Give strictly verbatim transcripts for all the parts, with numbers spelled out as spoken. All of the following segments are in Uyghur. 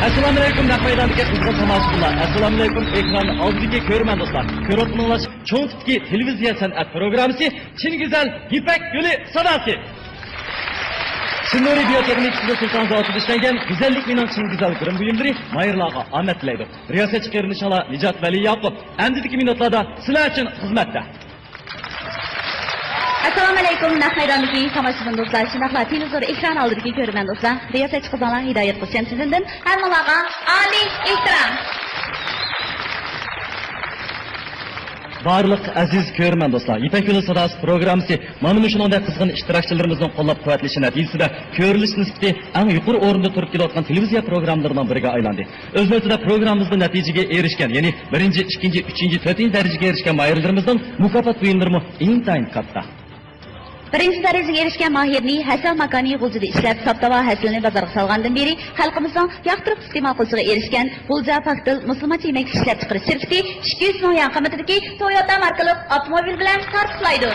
ئەسسالامۇئەلەيكۇم، نەق مەيداندىكى قىزغىن تاماشىبىنلار. ئەسسالامۇئەلەيكۇم، ئېكران ئالدىدىكى كۆرۈرمەن دوستلار. كۆرۈۋاتقىنىڭلار چوڭ تىپتىكى تېلېۋىزىيە سەنئەت پروگراممىسى چىن گۈزەل يىپەك يولى ساداسى. چىن نۇرى بىيوتېخنىكىسىدا سۇلتان زاۋۇتىدا ئىشلەنگەن گۈزەللىك مېنىڭ چىن گۈزەل گىرىم بۇيۇملىرى ماھىرلارغا ئامەت تىلەيدۇ. رىياسەتچى قېرىندىشىڭلار نىجات ۋەلى ياقۇپ. ئەمدىكى مىنۇتلاردا سىلەر ئۈچۈن خىزمەتتە. ئەسسالامۇئەلەيكۇم، نەق مەيداندىكى تاماشىبىن دوستلار، شۇنداقلا تېلېۋىزور ئېكران ئالدىدىكى كۆرۈرمەن دوستلار. رىياسەتچى قىزىڭلار ھىدايەت قۇشەمشىدىندىن ھەممىڭلارغا ئالىي ئېھتىرام. بارلىق ئەزىز كۆرۈرمەن دوستلار، يىپەك يولى ساداسى پروگراممىسى مانا مۇشۇنىڭدەك قىزغىن ئىشتىراكچىلىرىمىزنىڭ قوللاپ-قۇۋۋەتلىشى نەتىجىسىدە كۆرۈلۈش نىسبىتى ئەڭ يۇقىرى ئورۇندا تۇرۇپ كېلىۋاتقان تېلېۋىزىيە پروگراممىلىرىنىڭ بىرىگە ئايلاندى. ئۆز نۆۋىتىدە پروگراممىمىزدا نەتىجىگە ئېرىشكەن، يەنى بىرىنچى، ئىككىنچى، ئۈچىنچى، تۆتىنچى دەرىجىگە ئېرىشكەن ماھىرلىرىمىزنىڭ مۇكاپات بۇيۇملىرىمۇ ئىنتايىن كاتتا. بىرىنچى دەرىجىگە ئېرىشكەن ماھىرنى ھەسەل ماكانى غۇلجىدا ئىشلەپ، ساپ تاۋا ھەسىلىنى بازارغا سالغاندىن بېرى خەلقىمىزنىڭ ياقتۇرۇپ ئىستېمال قىلىشىغا ئېرىشكەن غۇلجا پاكتىل مۇسۇلمانچە يېمەكلىك ئىشلەپچىقىرىش شىركىتى ئىككى يۈز مىڭ يۈەن قىممىتىدىكى تويوتا ماركىلىق ئاپتوموبىل بىلەن تارتۇقلايدۇ.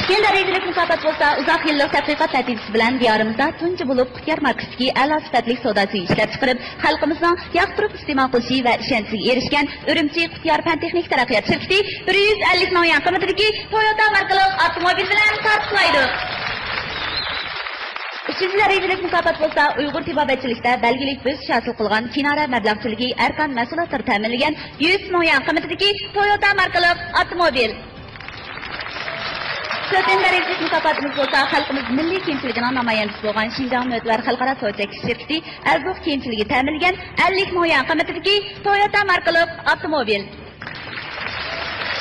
ئىككىنچى دەرىجىلىك مۇكاپات بولسا ئۇزاق يىللىق تەتقىقات نەتىجىسى بىلەن دىيارىمىزدا تۇنجى بولۇپ قۇتيار ماركىسىدىكى ئەلا سۈپەتلىك سودا سۈيى ئىشلەپچىقىرىپ، خەلقىمىزنىڭ ياقتۇرۇپ ئىستېمال قىلىشى ۋە ئىشەنچىسىگە ئېرىشكەن ئۈرۈمچى قۇتيار پەن تېخنىكا تەرەققىيات شىركىتى بىر يۈز ئەللىك مىڭ يۈەن قىممىتىدىكى تويوتا ماركىلىق ئاپتوموبىل بىلەن تارتۇقلايدۇ. ئۈچىنچى دەرىجىلىك مۇكاپات بولسا ئۇيغۇر تېبابەتچىلىكتە بەلگىلىك بۆسۈش ھاسىل قىلغان كىنارە مەبلەغچىلىكى ئەركان مەھسۇلاتلىرى تەمىنلىگەن يۈز مىڭ يۈەن قىممىتىدىكى تويوتا ماركىلىق ئاپتوموبىل. تۆتىنچى دەرىجىلىك مۇكاپاتىمىز بولسا خەلقىمىز مىللىي كىيىمچىلىكىنىڭ نامايەندىسى بولغان شىنجاڭ مۆتىۋەر خەلقئارا سودا چەكلىك شىركىتى ئەلزۇق كىيىمچىلىكى تەمىنلىگەن ئەللىك مىڭ يۈەن قىممىتىدىكى تويوتا ماركىلىق ئاپتوموبىل.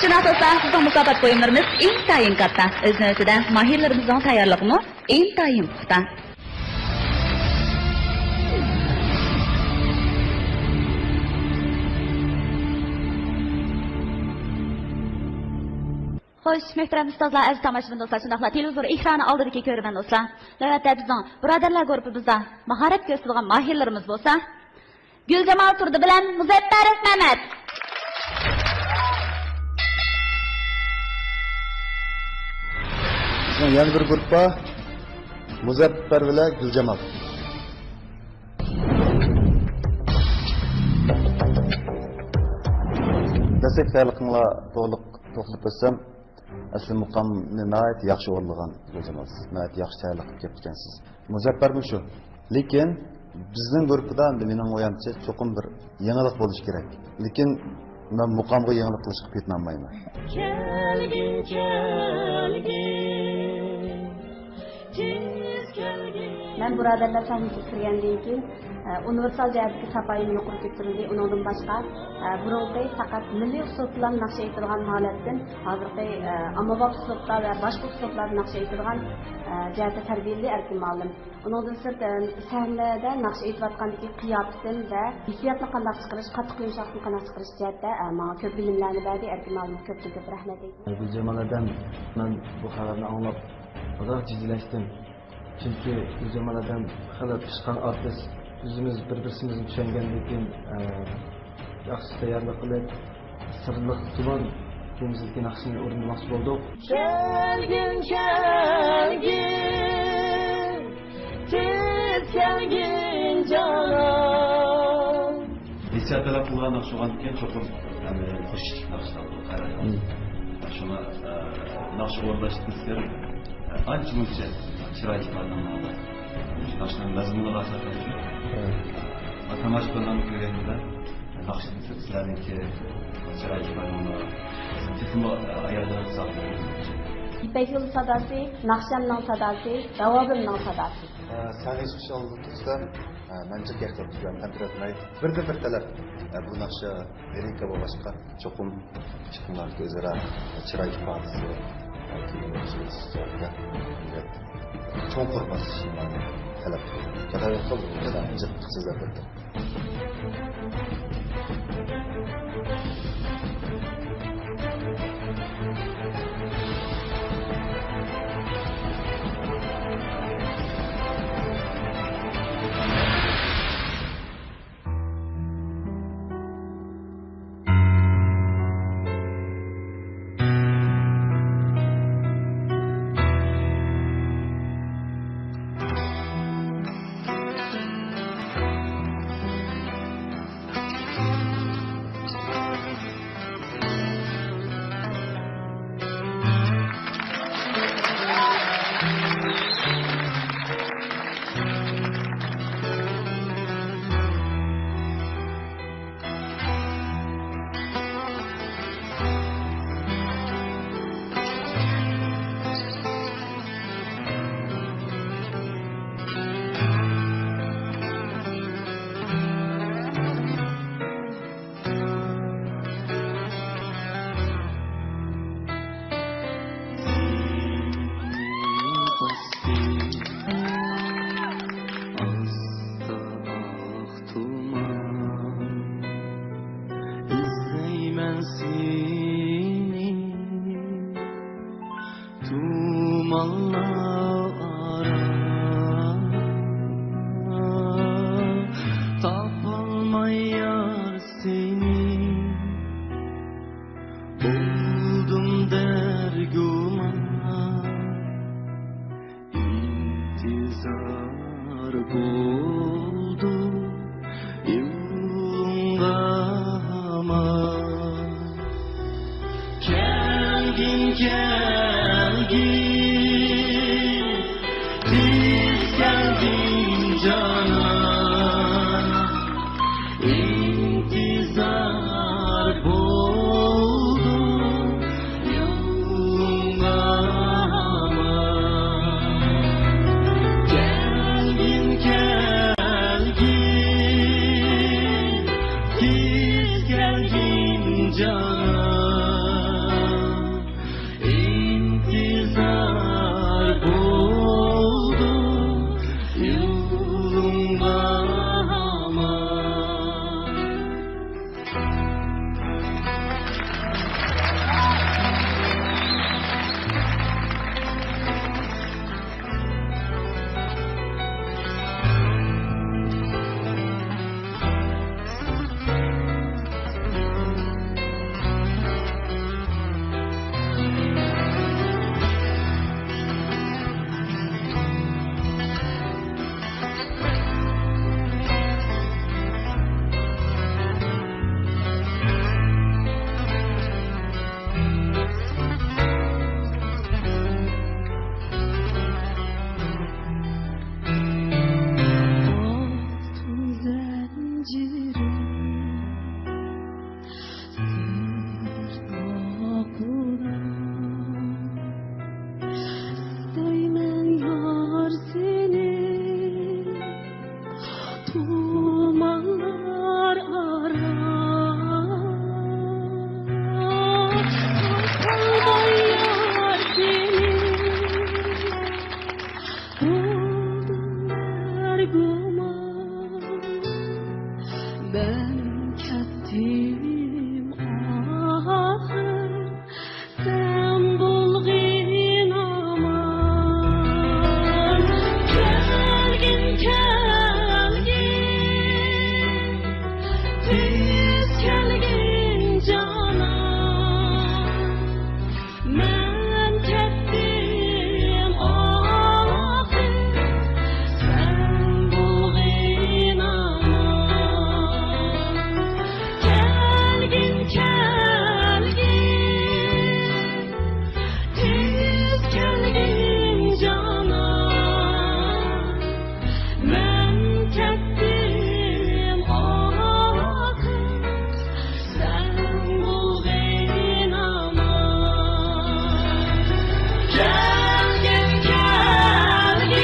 شۇنداق دوستلار، بىزنىڭ مۇكاپات بۇيۇملىرىمىز ئىنتايىن كاتتا. ئۆز نۆۋىتىدە ماھىرلىرىمىزنىڭ تەييارلىقىمۇ ئىنتايىن پۇختا. خوش، مۆھتەرەم ئۇستازلار، ئەزىز تاماشىبىن دوستلار، شۇنداقلا تېلېۋىزور ئېكرانى ئالدىدىكى كۆرۈرمەن دوستلار، نۆۋەتتە بىزنىڭ بۇرادەرلەر گۇرۇپپىمىزدا ماھارەت كۆرسىتىدىغان ماھىرلىرىمىز بولسا، گۈلجامال تۇردى بىلەن مۇزەپپەر مەمەت. بىزنىڭ يەنە بىر گۇرۇپپا، مۇزەپپەر بىلەن گۈلجامال. دەسلەپكى تەييارلىقىڭلار توغرىلىق توختىلىپ ئۆتسەم، ئەسلى مۇقامنى ناھايىتى ياخشى ئورۇنلىغان گۈلجامال، سىز ناھايىتى ياخشى تەييارلىق قىلىپ كەپتىكەنسىز. مۇزەپپەرمۇ شۇ. لېكىن بىزنىڭ گۇرۇپپىدا ئەمدى مېنىڭ ئويامچە چوقۇم بىر يېڭىلىق بولۇشى كېرەك. لېكىن مەن مۇقامغا يېڭىلىق قىلىشقا پېتىنالمايمەن. كەلگىن، كەلگىن، تېز كەلگىن. مەن بۇرادەرلەر سەھنىسىگە كىرگەندىن كېيىن، ئە، ئۇنىۋېرسال جەھەتتىكى ساپايىمۇ يۇقىرى كۆتۈرۈلدى. ئۇنىڭدىن باشقا، ئە، بۇرۇنقى پەقەت مىللىي ئۇسلۇبتا ناخشا ئېيتىدىغان ھالەتتىن ھازىرقى، ئە، ئاممىباب ئۇسلۇبتا ۋە باشقا ئۇسلۇبلاردا ناخشا ئېيتىدىغان، ئە، جەھەتتە تەربىيەلىدى ئەركىن مۇئەللىم. ئۇنىڭدىن سىرت، ئە، سەھنىدە ناخشا ئېيتىۋاتقاندىكى قىياپىتىم ۋە ھېسسىياتنى قانداق چىقىرىش، قاتتىق يۇمشاقلىقنى قانداق چىقىرىش جەھەتتە، ئە، ماڭا كۆپ بىلىملەرنى بەردى. ئەركىن مۇئەللىمگە كۆپتىن كۆپ رەھمەت ئېيتىمەن. گۈلجامال ھەدەم، مەن بۇ خەۋەرنى ئاڭلاپ ئازراق جىددىيلەشتىم. چۈنكى گۈلجامال ھەدەم خېلى پىشقان ئارتىس. ئۆزىمىز بىر-بىرسىمىزنى چۈشەنگەندىن كېيىن، ئە، ياخشى تەييارلىق قىلىپ، سىرلىق تۇمان تېمىسىدىكى ناخشىنى ئورۇندىماقچى بولدۇق. كەلگىن، كەلگىن، تېز كەلگىن جانان. ھېسسىيات تەلەپ قىلىدىغان ناخشا بولغاندىكىن چوقۇم، يەنى، خۇش ناخشا بولۇپ قارايدۇ. مم. شۇڭا، ئە، ناخشا ئورۇنداشتىن سىلەر، ئە، ئانچە مۇنچە چىراي ئىپادىلەڭلار. ناخشىنىڭ مەزمۇنىغا ئاساسەن شۇ. مم. ۋە تاماشىبىنلارنى كۆرگەندە ناخشىدىن سىرت سىلەرنىڭكى چىراي ئىپادىلەڭلار تېخىمۇ، ئە، ئاياغلىرىغا ساغلىق. يىپەك يولى ساداسى، ناخشامنىڭ ساداسى، راۋابىمنىڭ ساداسى. ئە، سەھنىگە چىقىش ئالدىدا تۇرسا، ئە، مەنچە گەپ قىلىپ تۇرۇپ تەمتىرەتمەي، بىردىن بىر تەلەپ، ئە، بۇ ناخشا لىرىكا بولغاچقا چوقۇم ئىككىڭلارنىڭكى ئۆزئارا چىراي ئىپادىسى، ياكى چوڭقۇر باسىشىڭلارنى تەلەپ قىلىمەن. جادا يوق قىلدى، جادا جىق سۆزلەپ بەردى. زار بولدۇم يولۇڭغا ھامان. كەلگىن، كەلگىن، تېز كەلگىن جانان. ئىنتىزار بولدۇم يولۇڭغا ھامان. كەلگىن، كەلگىن، تېز كەلگىن جانان. ئىنتىزار بولدۇم يولۇڭغا ھامان. ئالتۇن زەنجىرىم، سىر ئوقۇدا ئىزدەيمەن يار سېنى. تۇمانلار ئارا تاپالماي يار سېنى. بولدۇم بىر گۇمان، مەن كەتتىم ئاخىر. سەن بولغىن ئامان. كەلگىن، كەلگىن، تېز كەلگىن جانان. مەن كەتتىم ئاخىر. سەن بولغىن ئامان. كەلگىن، كەلگىن، تېز كەلگىن جانان. مەن كەتتىم ئاخىر. سەن بولغىن ئامان. كەلگىن، كەلگىن،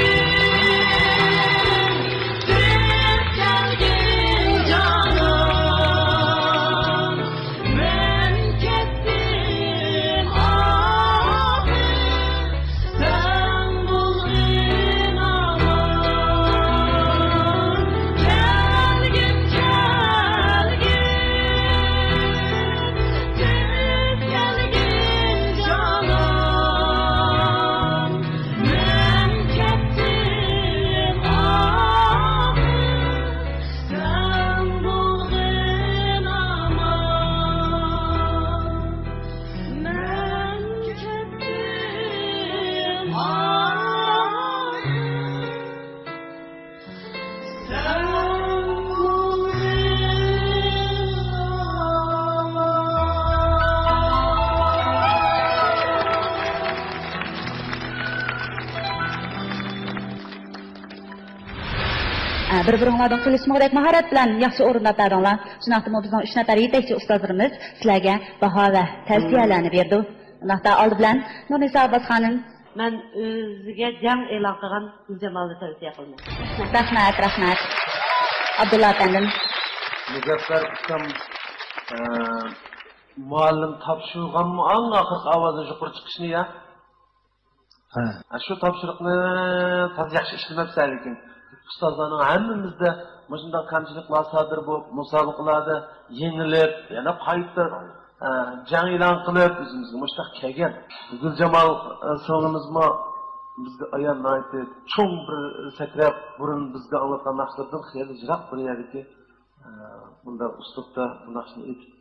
تېز كەلگىن جانان. مەن كەتتىم ئاخىر. سەن بولغىن ئامان. كەلگىن، كەلگىن، تېز كەلگىن جانان. مەن كەتتىم ئاخىر. سەن بولغىن ئامان. مەن كەتتىم ئاخىر. سەن بولغىن ئامان. ئە، بىر-بىرىڭلاردىن قېلىشمىغۇدەك ماھارەت بىلەن ياخشى ئورۇنداپ بەردىڭلار. شۇنداقتىمۇ بىزنىڭ ئۈچ نەپەر يېتەكچى ئۇستازلىرىمىز سىلەرگە باھا ۋە تەۋسىيەلەرنى بېرىدۇ. ئۇنداقتا ئالدى بىلەن نۇرنىسا ئابباس خانىم. مەن ئۆزىگە جەڭ ئېلان قىلغان گۈلجامالنى تەۋسىيە قىلىمەن. رەھمەت، رەھمەت. ئابدۇللا ئەپەندىم. مۇزەپپەر ئۇكام، ئە، مۇئەللىم تاپشۇرغانمۇ ئەڭ ئاخىرقى ئاۋازنى يۇقىرى چىقىشنى يا؟ ھە. شۇ تاپشۇرۇقنى تازا ياخشى ئىشلىمەپسەن، لېكىن ئۇستازلارنىڭ ھەممىمىزدە مۇشۇنداق كەمچىلىكلەر سادىر بولۇپ، مۇسابىقىلەردە يېڭىلىپ، يەنە قايتا، ئە، جەڭ ئېلان قىلىپ، ئۆزىمىزگە مۇشۇنداق كەلگەن. گۈلجامال، ئە، سىڭلىمىزمۇ بىزگە ئايان ناھايىتى چوڭ بىر سەكرەپ، بۇرۇن بىزگە ئاڭلاتقان ناخشىلىرىدىن خېلى يىراق بىر يەردىكى، ئە، بۇنداق ئۇسلۇبتا بۇ ناخشىنى ئېيتىپ،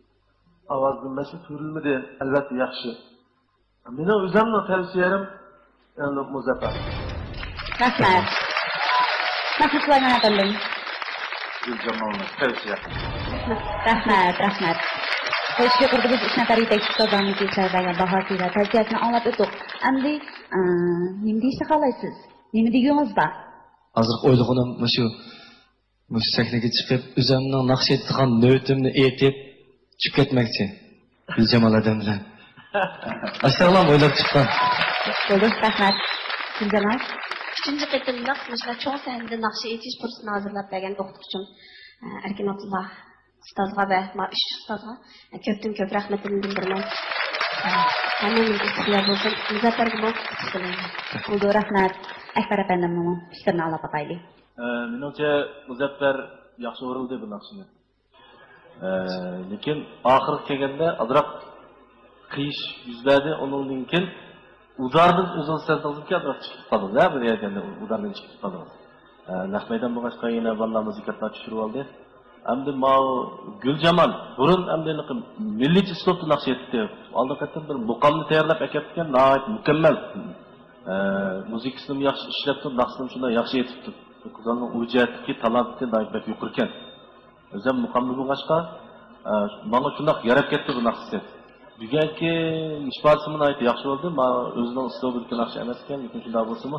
ئاۋازىدىن مەسىلە كۆرۈلمىدى. ئەلۋەتتە ياخشى. مېنىڭ ئۆزۈمنىڭ تەۋسىيەم، يەنى مۇزەپپەر. رەھمەت. مەخسۇس سۇلايمان ئەپەندىم. گۈلجامالنى تەۋسىيە قىلىمەن. رەھمەت، رەھمەت. خوش، يۇقىرىدا بىز ئۈچ نەپەر يېتەكچى ئۇستازلارنىڭ كېسىلەرگە بەرگەن باھاسى ۋە تەۋسىيەسىنى ئاڭلاپ ئۆتتۇق. ئەمدى، ئە، نېمە دېيىشنى خالايسىز؟ نېمە دېگۈڭىز بار؟ ھازىرقى ئويلىغىنىم مۇشۇ، مۇشۇ سەھنىگە چىقىپ، ئۆزۈمنىڭ ناخشا ئېيتىدىغان نۆۋىتىمنى ئېيتىپ، چۈشۈپ كەتمەكچى. گۈلجامال ئادەم بىلەن. ئاشۇنداقلام ئويلاپ چىققان. بولدى، رەھمەت. گۈلجامال. ئۈچىنچى قېتىملىق مۇشۇنداق چوڭ سەھنىدە ناخشا ئېيتىش پۇرسىتىنى ھازىرلاپ بەرگەن ئوقۇتقۇچۇم، ئەركىن ئابدۇللا ئۇستازغا ۋە ما ئۈچ ئۇستازغا كۆپتىن كۆپ رەھمىتىمنى بىلدۈرىمەن. ھەممىڭلار ئىختىيار بولسۇن. مۇزەپپەرگىمۇ ئۇتۇق تىلەيمەن. بولدى، رەھمەت. ئەكبەر ئەپەندىمنىڭ پىكرىنى ئاڭلاپ باقايلى. ئە، مېنىڭچە، مۇزەپپەر ياخشى ئورۇلدى بۇ ناخشىنى. ئە، لېكىن ئاخىرىغا كەلگەندە ئازراق قىيىش يۈز بەردى. ئۇنىڭدىن كېيىن ئۇدارىدىن ئۆزىڭىز سەزدىڭىزمىكىن، ئازراق چىقىپ قالدىڭىز، ھە، بىر يەردىن ئۇدارىدىن چىقىپ قالدىڭىز. ئە، نەق مەيدان بولغاچقا يەنە بالىلار مۇزىكانتلار چۈشۈرۈۋالدى. ئەمدى ماۋۇ گۈلجامال بۇرۇن ئەمدى مىللىيچە ئۇسلۇبتا ناخشا ئېيتتى. ئالدىنقى قېتىم بىر مۇقامنى تەييارلاپ ئەكەپتىكەن، ناھايىتى مۇكەممەل. ئە، مۇزىكىسىنىمۇ ياخشى ئىشلەپتۇ، ناخشىسىنىمۇ شۇنداق ياخشى ئېيتىپتۇ. بۇ قىزلارنىڭ ئۇ جەھەتتىكى تالانتى ناھايىتى بەك يۇقىرىكەن. ئۆزۈم مۇقامدا بولغاچقا، ئە، ماڭا شۇنداق ياراپ كەتتى بۇ ناخشىسى. بۈگۈنكى ئىپادىسىمۇ ناھايىتى ياخشى بولدى. ما ئۆزىنىڭ ئۇسلۇبىدىكى ناخشا ئەمەسكەن، لېكىن شۇنداق بولسىمۇ،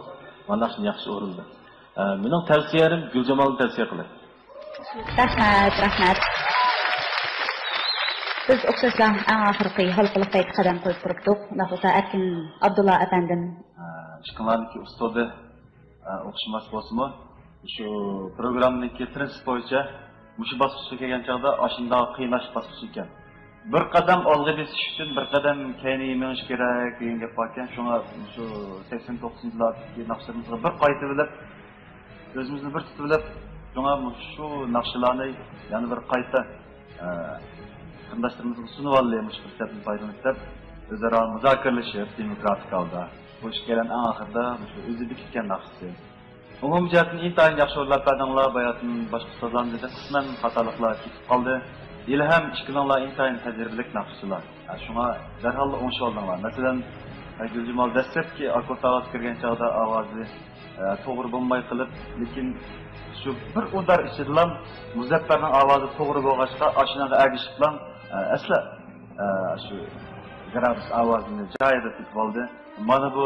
ما ناخشىنى ياخشى ئورۇندىدى. ئە، مېنىڭ تەۋسىيەم گۈلجامالنى تەۋسىيە قىلاي. رەھمەت، رەھمەت. بىز ئوخشاشلا ئەڭ ئاخىرقى ھالقىلىق پەيتكە قەدەم قويۇپ تۇرۇپتۇق. ئۇنداق بولسا ئەركىن ئابدۇللا ئەپەندىم. ئە، ئىككىڭلارنىڭكى ئۇسلۇبى ئە، ئوخشىماس بولسىمۇ، شۇ پروگراممىنىڭكى پىرىنسىپ بويىچە مۇشۇ باسقۇچقا كەلگەن چاغدا ئاشۇنداق قىيناش باسقۇچ ئىكەن. بىر قەدەم ئالغا بېسىش ئۈچۈن بىر قەدەم كەينىگە مېڭىش كېرەك دېگەن گەپ باركەن. شۇڭا شۇ سەكسەن توققۇزىنچى يىللاردىكى ناخشىلىرىمىزغا بىر قايتىۋېلىپ، ئۆزىمىزنى بىر تۇتۇۋېلىپ، شۇڭا مۇشۇ ناخشىلارنى يەنە بىر قايتا، ئە، قېرىنداشلىرىمىزغا سۇنۇۋالدى، مۇشۇ پۇرسەتتىن پايدىلىنىپ دەپ، ئۆزئارا مۇزاكىرىلىشىپ، دېموكراتىك ھالدا. بۇ ئىككىيلەن ئەڭ ئاخىرىدا مۇشۇ ئۆزى بېكىتكەن ناخشىسى. ئومۇمىي جەھەتتىن ئىنتايىن ياخشى ئورۇنلاپ بەردىڭلار. باياتىن باشقا ئۇستازلارنىڭ دېدى، قىسمەن خاتالىقلار كېتىپ قالدى. ھېلىھەم ئىككىلىڭلار ئىنتايىن تەجرىبىلىك ناخشىچىلار. شۇڭا دەرھاللا ئوڭشىۋالدىڭلار. مەسىلەن، گۈلجامال دەسلەپكى ئاككورد ئاۋازى كىرگەن چاغدا ئاۋازى، ئە، توغرا بولماي قېلىپ، لېكىن شۇ بىر ئۇدار ئىچىدىلا مۇزەپپەرنىڭ ئاۋازى توغرا بولغاچقا، ئاشۇنىڭغا ئەگىشىپلا، ئە، ئەسلى، ئە، شۇ گرادۇس ئاۋازىنى جايىدا تېپىۋالدى. مانا بۇ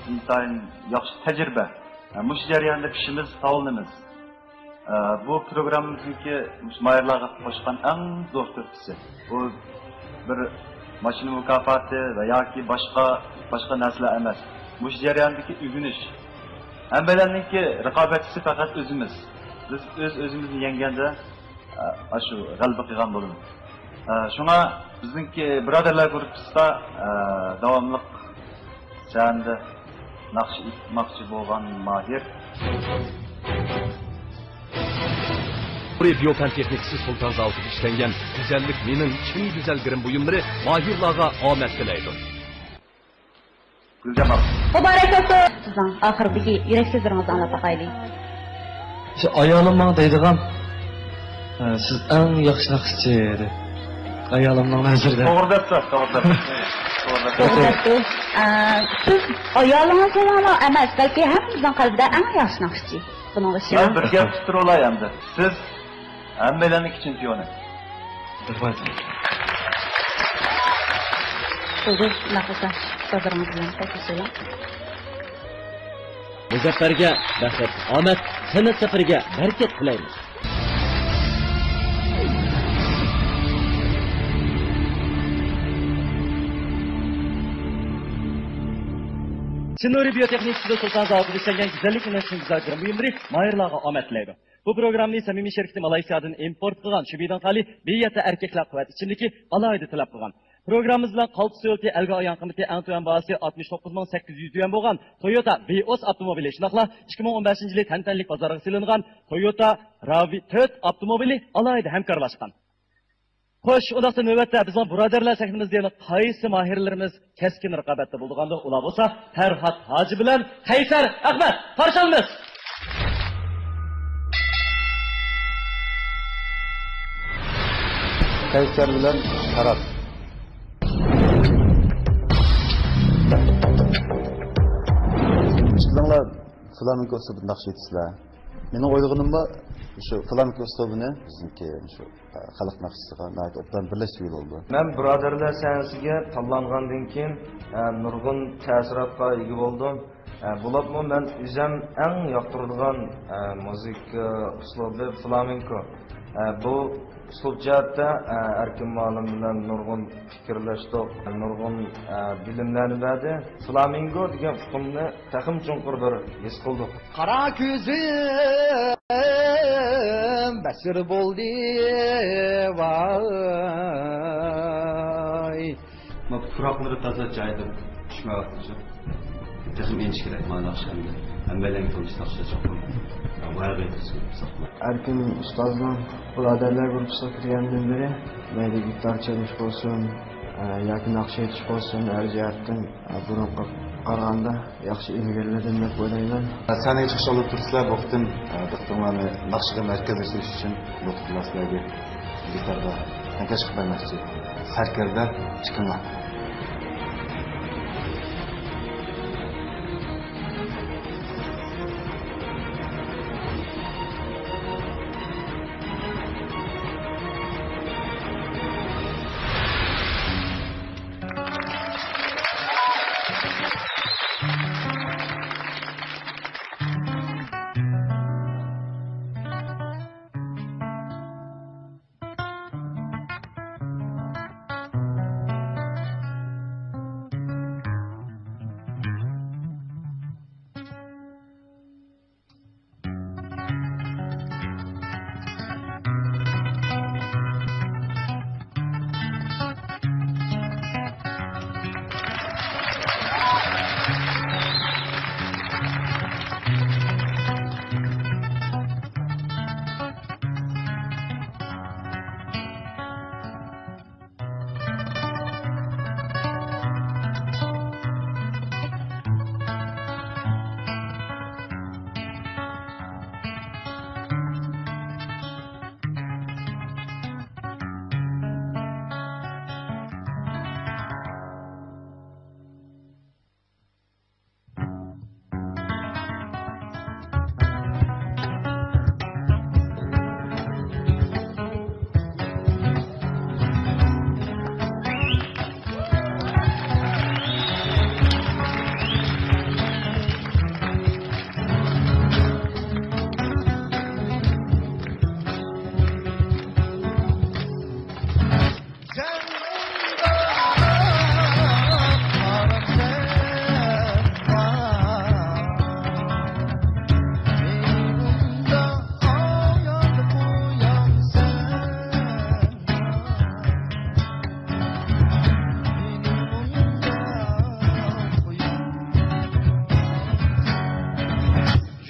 ئىنتايىن ياخشى تەجرىبە. مۇشۇ جەرياندا پىشىمىز، تاۋلىنىمىز. بۇ پروگراممىمىزنىڭكى مۇشۇ ماھىرلارغا قوشقان ئەڭ زور تۆھپىسى. بۇ بىر ماشىنا مۇكاپاتى ۋە ياكى باشقا، باشقا نەرسىلەر ئەمەس. مۇشۇ جەرياندىكى ئۆگىنىش. ھەممەيلەننىڭكى رىقابەتچىسى پەقەت ئۆزىمىز. بىز ئۆز-ئۆزىمىزنى يەڭگەندە، ئاشۇ غەلىبە قىلغان بولىمىز. شۇڭا بىزنىڭكى بۇرادەرلەر گۇرۇپپىسىدا داۋاملىق سەھنىدە ناخشا ئېيتماقچى بولغان ماھىر. بىيو پەن تېخنىكىسى سۇلتان زاۋۇتىدا ئىشلەنگەن گۈزەللىك مېنىڭ چىن گۈزەل گىرىم بۇيۇملىرى ماھىرلارغا ئامەت تىلەيدۇ. گۈلجامال. مۇبارەك بولسۇن! سىزنىڭ ئاخىرىدىكى يۈرەك سۆزلىرىڭىزنى ئاڭلاپ باقايلى. شۇ ئايالىم ماڭا دەيدىغان، ئە، سىز ئەڭ ياخشى ناخشىچى دەپ. ئايالىمنىڭ نەزىرىدە. توغرا دەپسىز، توغرا دەپسىز. توغرا دەپسىز. توغرا دەپتۇ. ئە، سىز ئايالىڭىزنىلا ئەمەس، بەلكى ھەممىمىزنىڭ قەلبىدە ئەڭ ياخشى ناخشىچى. بۇنىڭغا مەن ئىشىنىمەن. بىر گەپ تۇتتۇرۇۋالاي ئەمدى. سىز ھەممەيلەننىڭ كىچىن پىيونى. رەھمەت. بولدى، ئۇنداق بولسا، ئۇستازلىرىڭىز بىلەن خوشلىشىۋېلىڭ. مۇزەپپەرگە بەخت، ئامەت، سەنئەت سەپىرىگە بەرىكەت تىلەيمىز. چىن نۇرى بىيو تېخنىكىسىدا سۇلتان زاۋۇتىدا ئىشلەنگەن گۈزەللىك ئۈنۈمچىلىك گۈزەل گىرىم بۇيۇملىرى ماھىرلارغا ئامەت تىلەيدۇ. بۇ پروگراممىنى سەمىمىي شىركىتى مالايسىيادىن ئىمپورت قىلغان شۈبىدىڭ تالى بى يەتتە ئەركەكلەر قۇۋۋەت ئىچىملىكى ئالاھىدە تەلەپ قىلغان. پروگراممىمىز بىلەن قالتىس سۆلىتى ئەلگە ئايان قىممىتى ئەڭ تۆۋەن باھاسى ئاتمىش توققۇز مىڭ سەككىز يۈز يۈەن بولغان تويوتا ۋىئوس ئاپتوموبىلى، شۇنداقلا ئىككى مىڭ ئون بەشىنچى يىلى تەنتەنىلىك بازارغا سېلىنغان تويوتا راۋ تۆت ئاپتوموبىلى ئالاھىدە ھەمكارلاشقان. خوش، ئۇنداقتا نۆۋەتتە بىزنىڭ بۇرادەرلەر سەھنىمىزدە يەنە قايسى ماھىرلىرىمىز كەسكىن رىقابەتتە بولىدىغاندۇ؟ ئۇلار بولسا پەرھات ھاجى بىلەن قەيسەر ئەخمەت. قارشى ئالىمىز! قەيسەر بىلەن پەرھات. ئىككىڭلار فلامېنكو ئۇسلۇبىدا ناخشا ئېيتىسىلەر. مېنىڭ ئويلىغىنىمدا، شۇ فلامېنكو ئۇسلۇبىنى بىزنىڭكى شۇ، ئە، خەلق ناخشىسىغا ناھايىتى ئوبدان بىرلەشتۈرگىلى بولىدۇ. مەن بۇرادەرلەر سەھنىسىگە تاللانغاندىن كېيىن، ئە، نۇرغۇن تەسىراتقا ئىگە بولدۇم. ئە، بولۇپمۇ مەن ئۆزۈم ئەڭ ياقتۇرىدىغان، ئە، مۇزىكا ئۇسلۇبى فلامېنكو. ئە، بۇ ئۇسلۇب جەھەتتە، ئە، ئەركىن مۇئەللىم بىلەن نۇرغۇن پىكىرلەشتۇق، نۇرغۇن، ئە، بىلىملەرنى بەردى. فلامېنكو دېگەن ئۇقۇمنى تېخىمۇ چوڭقۇر بىر ھېس قىلدۇق. قارا كۆزۈم بەسىر بولدى، ۋاي. مانا پۇراقلىرى تازا جايىدا چۈشمەيۋاتىدۇ. تېخىمۇ ئېيتىش كېرەك مانا ناخشا ئەمدى. ھەممەيلەنگە تونۇش ناخشا چوقۇم. ۋارىيەت قىلسۇن. ئەركىن ئۇستازنىڭ بۇرادەرلەر گۇرۇپپىسىغا كىرگەندىن بېرى مەيلى گىتار چېلىش بولسۇن، ئە، ياكى ناخشا ئېيتىش بولسۇن، ھەر جەھەتتىن، ئە، بۇرۇنقىغا قارىغاندا ياخشى ئىلگىرىلىدىم دەپ ئويلايمەن. سەھنىگە چىقىش ئالدىدا تۇرسىلەر، بۇ قېتىم، ئە، دىققىتىڭلارنى ناخشىغا مەركەزلەشتۈرۈش ئۈچۈن بۇ قېتىم سىلەرگە گىتاردا تەڭكەش قىلىپ بەرمەكچى. سەركەردە چىقىڭلار.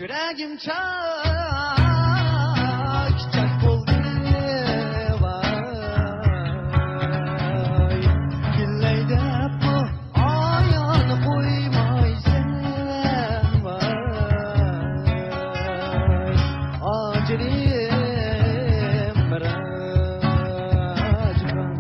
يۈرەكىم چاك چاك بولدى، ۋاي. كۈلەي دەپمۇ ئايان قويمايسەن، ۋاي. ئاجىزىم راجىغان.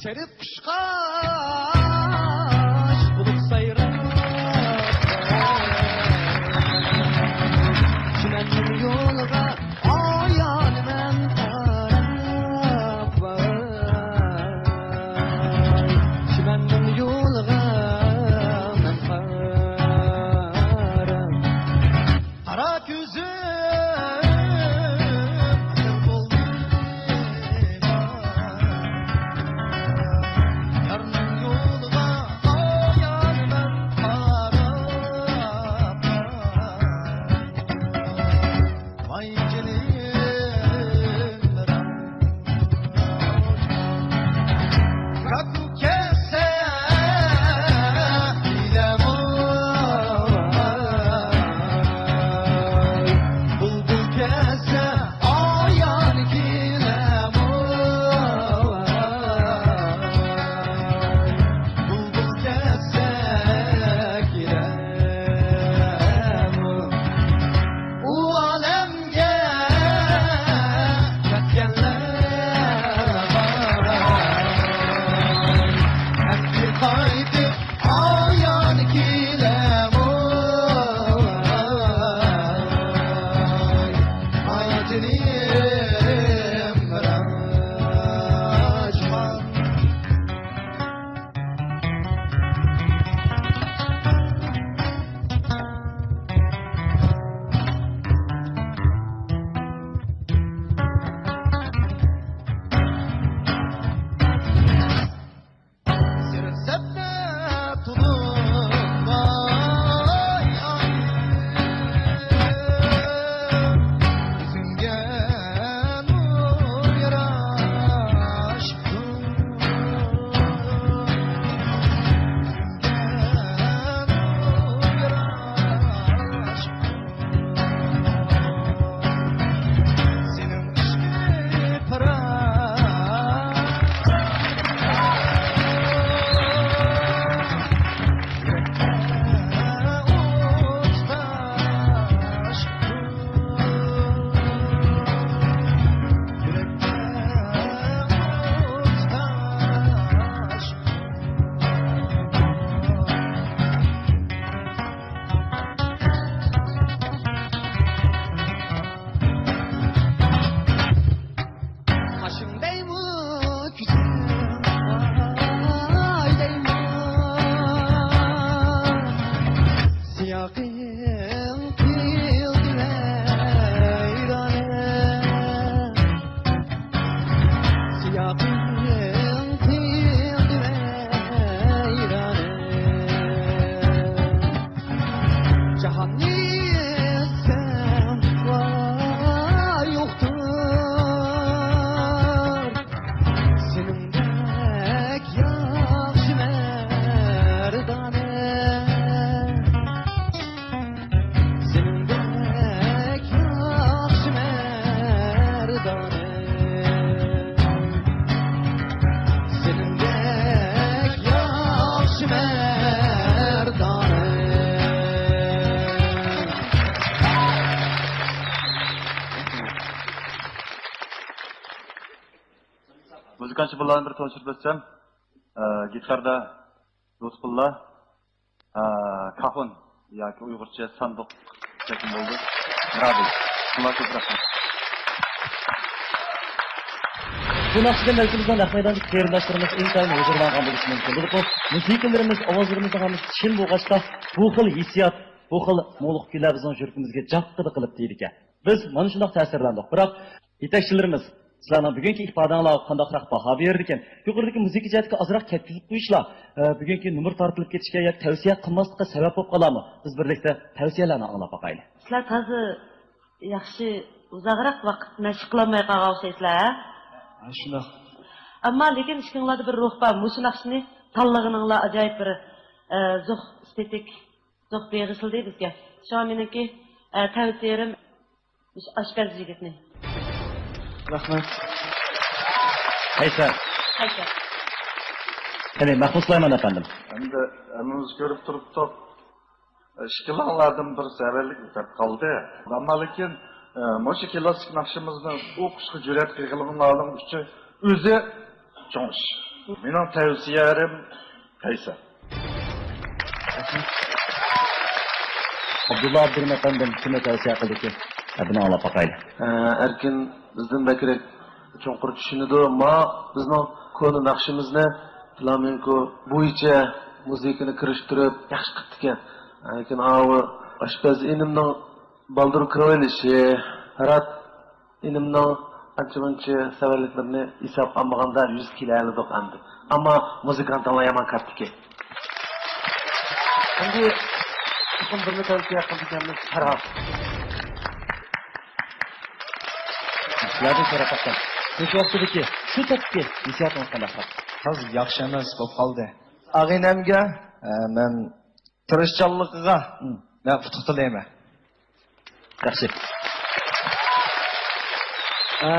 سېرىق قۇشقاچ بولۇپ سايراپ، چىمەننىڭ يولىغا ئايانىمەن قاراپ، چىمەننىڭ يولىغا مەن قاراپ. قارا كۆزۈم بولدى، يار جاھاننى يەتسەم ۋاي يوقتۇر. سېنىڭدەك ياخشى مەردانە، سېنىڭدەك ياخشى مەردانە، سېنىڭدەك ياخشى مەردانە. مۇزىكانت بالىلارنى بىر تونۇشتۇرۇپ ئۆتسەم، ئە، گىتاردا لۇتپۇللا، ئە، كاخۇن ياكى ئۇيغۇرچە ساندۇق دېسەكمۇ بولىدۇ. رابىل. شۇڭلار كۆپ رەھمەت. بۇ ناخشىدىن بەلكى بىزنىڭ نەق مەيداندىكى قېرىنداشلىرىمىز ئىنتايىن ھۇزۇرلانغان بولۇشى مۇمكىن. بولۇپمۇ مۇزىكىلىرىمىز، ئاۋازلىرىمىزنىڭ ھەممىسى چىن بولغاچقا، بۇ خىل ھېسسىيات، بۇ خىل مۇڭلۇق كۈيلەر بىزنىڭ يۈرىكىمىزگە جاققىدە قىلىپ تېگىدىكەن. بىز مانا شۇنداق تەسىرلەندۇق. بىراق يېتەكچىلىرىمىز سىلەرنىڭ بۈگۈنكى ئىپادەڭلارغا قانداقراق باھا بېرىدىكەن؟ يۇقىرىدىكى مۇزىكا جەھەتتىكى ئازراق كەتكۈزۈپ قويۇشلار، ئە، بۈگۈنكى نومۇر تارتىلىپ كېتىشكە ياكى تەۋسىيە قىلماسلىققا سەۋەب بولۇپ قالارمۇ؟ بىز بىرلىكتە تەۋسىيەلەرنى ئاڭلاپ باقايلى. سىلەر تازا ياخشى ئۇزاقراق ۋاقىت مەشىق قىلالماي قالغان ئوخشايسىلەر، ھە؟ ھە، شۇنداق. ئەمما لېكىن ئىككىڭلاردا بىر روھ بار. مۇشۇ ناخشىنى تاللىغىنىڭلار ئاجايىپ بىر، ئە، زوق ئېستېتىك، زوق بېغىشلىدى بىزگە. شۇڭا مېنىڭكى، ئە، تەۋسىيەم مۇشۇ ئاشپەز يىگىتنى. رەھمەت. قەيسەر. قەيسەر. قېنى، مەخمۇت سۇلايمان ئەپەندىم. ئەمدى ھەممىمىز كۆرۈپ تۇرۇپتۇق. ئىككىلاڭلاردىن بىرسى ئەۋەللىك ئۆتۈپ قالدى. ئەمما لېكىن، ئە، مۇشۇ كلاسسىك ناخشىمىزنى ئوقۇشقا جۈرئەت قىلغىنىڭلارنىڭ ئۈچۈن ئۆزى چوڭ ئىش. مېنىڭ تەۋسىيەم قەيسەر. ئابدۇللا ئابدۇرېھىم ئەپەندىم كىمنى تەۋسىيە قىلدىكى؟ ھە، بۇنى ئاڭلاپ باقايلى. ئە، ئەركىن بىزدىن بەكرەك چوڭقۇر چۈشىنىدۇ. ما بىزنىڭ كونا ناخشىمىزنى فلامېنكو بويىچە مۇزىكىنى كىرىشتۈرۈپ ياخشى قىپتىكەن. لېكىن ئاۋۇ ئاشپەز ئىنىمنىڭ بالدۇر كىرىۋېلىشى، رات ئىنىمنىڭ ئانچە-مۇنچە سەۋەنلىكلىرىنى ھېسابقا ئالمىغاندا يۈز كېلەلىدۇق ئەمدى. ئەمما مۇزىكانتىڭلار يامان كارتىكى. ئەمدى چوقۇم بىرنى تەۋسىيە قىلىدىكەنمىز، پەرھات. سىلەردىن سوراپ باقسام، مۇشۇ ۋاقتىدىكى، شۇ تاپتىكى ھېسسىياتىڭىز قانداق؟ تازا ياخشى ئەمەس بولۇپ قالدى. ئاغىنەمگە، ئە، مەن تىرىشچانلىقىغا مەن ئۇتۇق تىلەيمەن. ياخشى. ئە،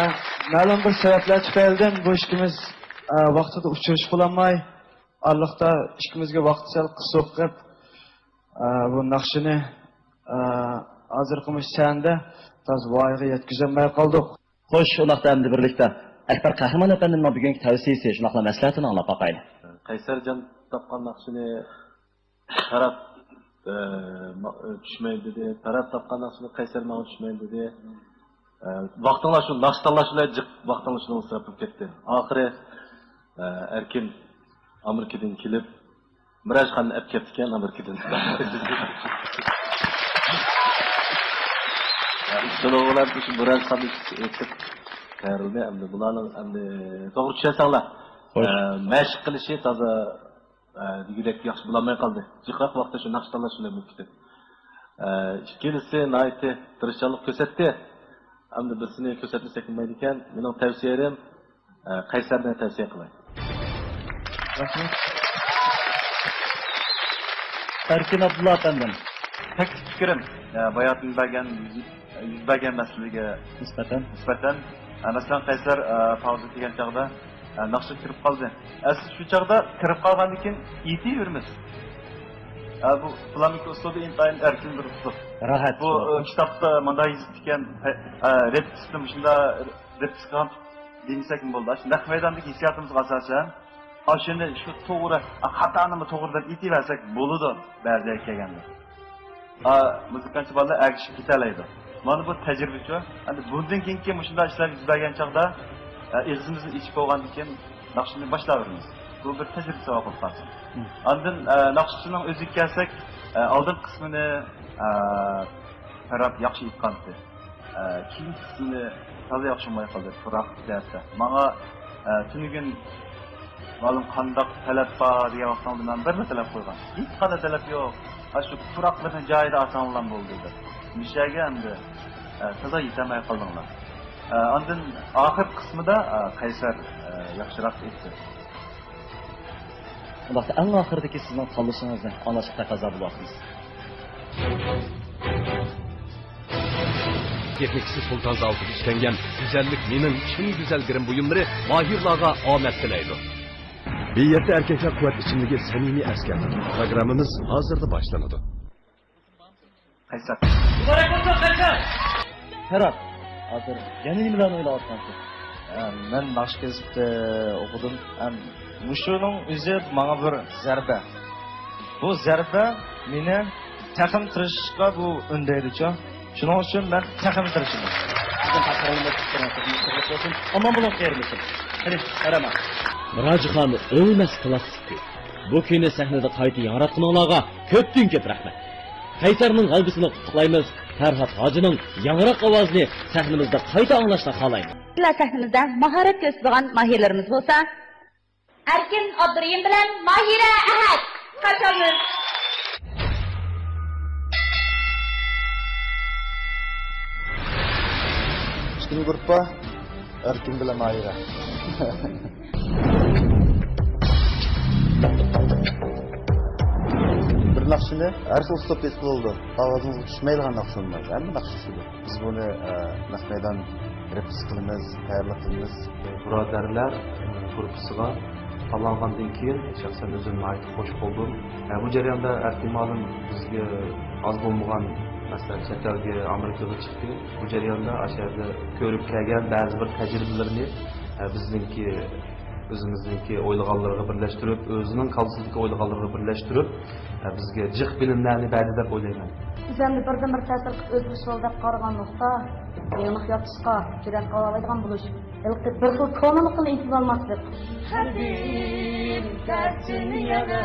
مەلۇم بىر سەۋەبلەر تۈپەيلىدىن بۇ ئىككىمىز، ئە، ۋاقتىدا ئۇچرىشىپ بولالماي، ئارىلىقتا ئىككىمىزگە ۋاقىت سەل قىس بولۇپ قېلىپ، ئە، بۇ ناخشىنى، ئە، ھازىرقى مۇشۇ سەھنىدە تازا ۋايىغا يەتكۈزەلمەي قالدۇق. خوش، ئۇنداقتا ئەمدى بىرلىكتە ئەكبەر قەھرىمان ئەپەندىمنىڭ بۈگۈنكى تەۋسىيىسى، شۇنداقلا مەسلىھەتىنى ئاڭلاپ باقايلى. قەيسەرجان تاپقان ناخشىنى پەرھات، ئە، ما-، ئە، چۈشمەيدۇ دېدى. پەرھات تاپقان ناخشىنى قەيسەر ماڭا چۈشمەيدۇ دېدى. ئە، ۋاقتىڭلار شۇ ناخشا تاللاشلا جىق ۋاقتىڭلار شۇنىڭغا ئىسراپ بولۇپ كەتتى. ئاخىرى، ئە، ئەركىن ئامېرىكىدىن كېلىپ، مىراجخاننى ئەپ كەپتىكەن ئامېرىكىدىن. شۇنىڭ بىلەن شۇ مىراجخاننى ئېيتىپ تەييارلىدى. ئەمدى بۇلارنىڭ ئەمدى توغرا چۈشەنسەڭلار، خوش. ئە، مەشىق قىلىشى تازا، ئە، دېگۈدەك ياخشى بولالماي قالدى. جىقراق ۋاقىتتا شۇ ناخشا تاللاش شۇنداق بولۇپ كېتىپ. ئە، ئىككىلىسى ناھايىتى تىرىشچانلىق كۆرسەتتى. ئەمدى بىرسىنى كۆرسەتمىسەك بولمايدىكەن. مېنىڭ تەۋسىيەم، ئە، قەيسەرنى تەۋسىيە قىلاي. رەھمەت. ئەركىن ئابدۇللا ئەپەندىم. تەكلىپ پىكرىم، ئە، باياتىن بەرگەن يۈز، يۈز بەرگەن مەسىلىگە نىسبەتەن. نىسبەتەن، ئە، مەسىلەن، قەيسەر، ئە، پاۋزا دېگەن چاغدا، ئە، ناخشا كىرىپ قالدى. ئە، سىز شۇ چاغدا كىرىپ قالغاندىن كېيىن ئېيتىۋېرىمىز. ئە، بۇ فلامېنكو ئۇسلۇبى ئىنتايىن ئەركىن بىر ئۇسلۇب. راھەت بۇ، ئۇسلۇب. ئە، كىتابتا مۇنداق يېزىپتىكەن، ئە، رېپېتىتسىيە مۇشۇنداق رېپېتىتسىيە قىلغان دېمىسەكمۇ بولىدۇ. ئاشۇ نەق مەيداندىكى ھېسسىياتىمىزغا ئاساسەن، ئاشۇنى شۇ توغرا، ئە، خاتانىمۇ توغرا دەپ ئېيتىۋەرسەك بولىدۇ بەزى يەرگە كەلگەندە. ئا، مۇزىكانت بالىلار ئەگىشىپ كېتەلەيدۇ. مانا بۇ تەجرىبىچۇ. ئەمدى بۇندىن كېيىنكى مۇشۇنداق ئىشلار يۈز بەرگەن چاغدا، ئا، ئېغىزىمىزنى ئېچىپ بولغاندىن كېيىن ناخشىنى باشلاۋېرىمىز. بۇ بىر تەجرىبە ساۋاق بولۇپ قالسۇن. مم. ئاندىن، ئا، ناخشىچىنىڭ ئۆزىگە كەلسەك، ئا، ئالدىنقى قىسمىنى، ئا، پەرھات ياخشى ئېيتقانتى. ئا، كېيىنكى قىسمىنى تازا ياخشى ئاڭلىماي قالدى، پۇراق دەرسە. ماڭا ئە، تۈنۈگۈن مۇئەللىم قانداق تەلەپ بار دېگەن ۋاقتىڭدا مەن بىرلا تەلەپ قويغان. ھېچقانداق تەلەپ يوق. ئاشۇ پۇراقلىرىنى جايىدا ئاساڭلام بولدى دەپ. مۇشۇ يەرگە ئەمدى، ئە، تازا يېتەلمەي قالدىڭلار. ئە، ئاندىن ئاخىر قىسمىدا، ئە، قەيسەر، ئە، ياخشىراق ئېيتتى. ئۇنداقتا ئەڭ ئاخىرىدىكى سىزنىڭ تاللىشىڭىزنى ئاڭلاشقا تەقەززا بولۇۋاتىمىز. تېخنىكىسى سۇلتان زاۋۇتىدا ئىشلەنگەن گۈزەللىك مېنىڭ چىن گۈزەلگىرىم بۇيۇملىرى ماھىرلارغا ئامەت تىلەيدۇ. بىر يەتتە ئەركەكلەر قۇۋۋەت ئىچىملىكى سەمىمىي ئەسكەرتىدۇ. پروگراممىمىز ھازىرلا باشلىنىدۇ. قەيسەر. مۇبارەك بولسۇن، قەيسەر! فەرھات، ھازىر يەنە نېمىلەرنى ئويلاۋاتقانسىز؟ ئە، مەن ناخشا گېزىتتە ئوقۇدۇم. ھەم مۇشۇنىڭ ئۆزى ماڭا بىر زەربە. بۇ زەربە مېنى تېخىمۇ تىرىشىشقا بۇ ئۈندەيدىچۇ. شۇنىڭ ئۈچۈن مەن تېخىمۇ تىرىشىمەن. بۈگۈن تاپشۇرۇقلىرىمىز ئىككىڭلارنىڭ خىزمىتى سىرلىق بولسۇن. ئامان بولۇڭ، قېرىندىشىم. قېنى، قارىما. راجىخان ئۆلمەس كلاسسىكى. بۇ كۈينى سەھنىدە قايتا ياڭراتقىنىڭلارغا كۆپتىن كۆپ رەھمەت. قەيسەرنىڭ غەلىبىسىنى قۇتلۇقلايمىز. پەرھات ھاجىنىڭ ياڭراق ئاۋازىنى سەھنىمىزدە قايتا ئاڭلاشنى خالايمىز. سەھنىمىزدە ماھارەت كۆرسىتىدىغان ماھىرلىرىمىز بولسا، ئەركىن ئابدۇرېھىم بىلەن ماھىرە ئەھەت. قارشى ئالىمىز. ئىككىنچى گۇرۇپپا ئەركىن بىلەن ماھىرە. بىر ناخشىنى ھەر خىل ئۇسلۇبتا ئېيتقىلى بولىدۇ. ئاۋازىڭىزغا چۈشمەيدىغان ناخشا بولمايدۇ. ھەممە ناخشا چۈشىدۇ. بىز بۇنى، ئە، نەق مەيدان رېپېتىسىيە قىلىمىز، تەييارلىق قىلىمىز. بۇرادەرلەر، ئە، گۇرۇپپىسىغا تاللانغاندىن كېيىن شەخسەن ئۆزۈم ناھايىتى خوش بولدۇم. ئە، بۇ جەرياندا ئەركىن مۇئەللىم بىزگە ئاز بولمىغان، مەسىلەن، چەت ئەلگە، ئامېرىكىغا چىقتى. بۇ جەرياندا ئاشۇ يەردە كۆرۈپ كەلگەن بەزى بىر تەجرىبىلىرىنى، ئە، بىزنىڭكى، ئۆزىمىزنىڭكى ئويلىغانلىرىغا بىرلەشتۈرۈپ، ئۆزىنىڭ كاللىسىدىكى ئويلىغانلىرىغا بىرلەشتۈرۈپ، ئە، بىزگە جىق بىلىملەرنى بەردى دەپ ئويلايمەن. بىز ئەمدى بىردىنبىر تەسىر قىلىپ ئۆزگىرىش بولدى دەپ قارىغان نۇقتا، يېڭىلىق يارىتىشقا جۈرئەت قىلالايدىغان بولۇش، ھېلىقى بىر خىل كونىلىقتىن ئىنتىزالماسلىق. قەلبىم تەرسىنى يەنە.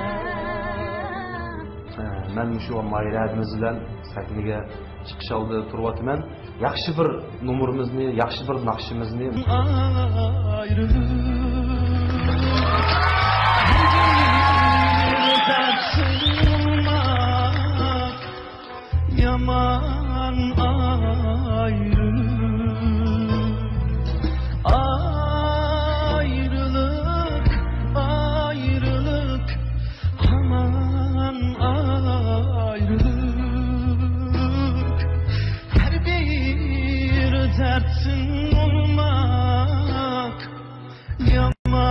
مەن مۇشۇ ماھىرە ھەدىمىز بىلەن سەھنىگە چىقىش ئالدىدا تۇرۇۋاتىمەن. ياخشى بىر نومۇرىمىزنى، ياخشى بىر ناخشىمىزنى. ئايرىلىق. يامان ئايرىلىق، ئايرىلىق، ئايرىلىق، ھامان ئايرىلىق. ھەر بىر دەردتىن ئولماق يامان.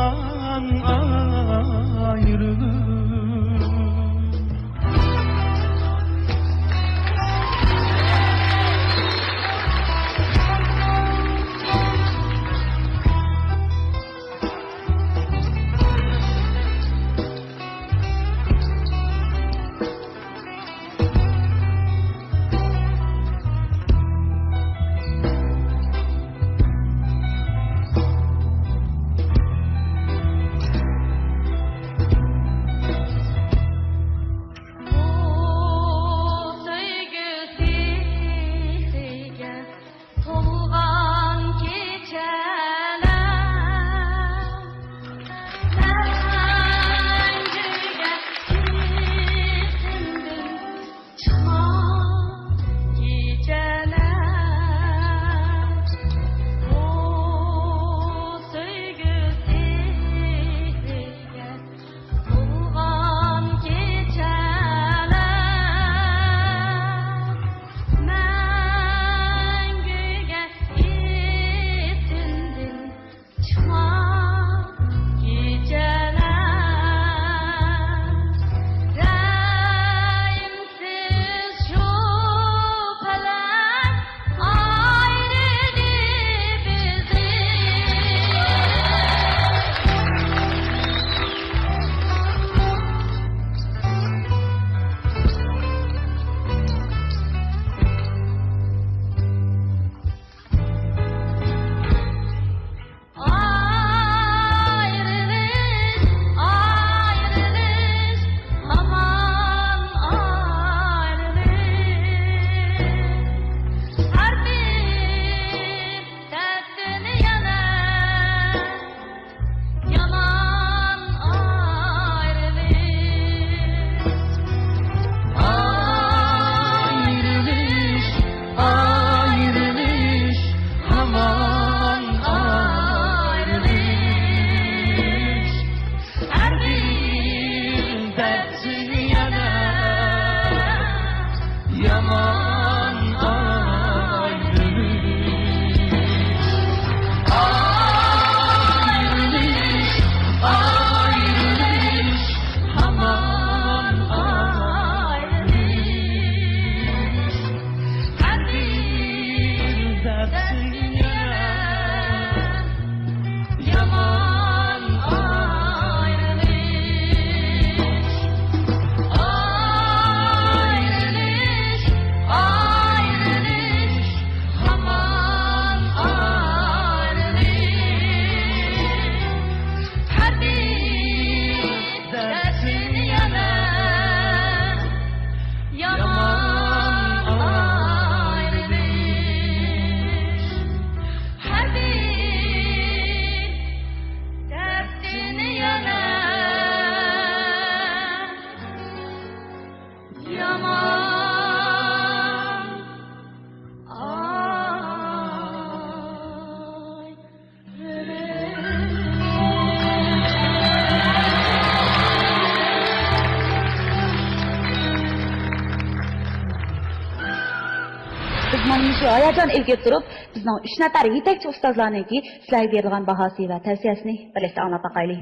ھاياجان ئىلگىرى تۇرۇپ، بىزنىڭ ئۈچ نەپەر يېتەكچى ئۇستازلارنىڭكى سىلەرگە بېرىدىغان باھاسى ۋە تەۋسىيەسىنى بىرلىكتە ئاڭلاپ باقايلى.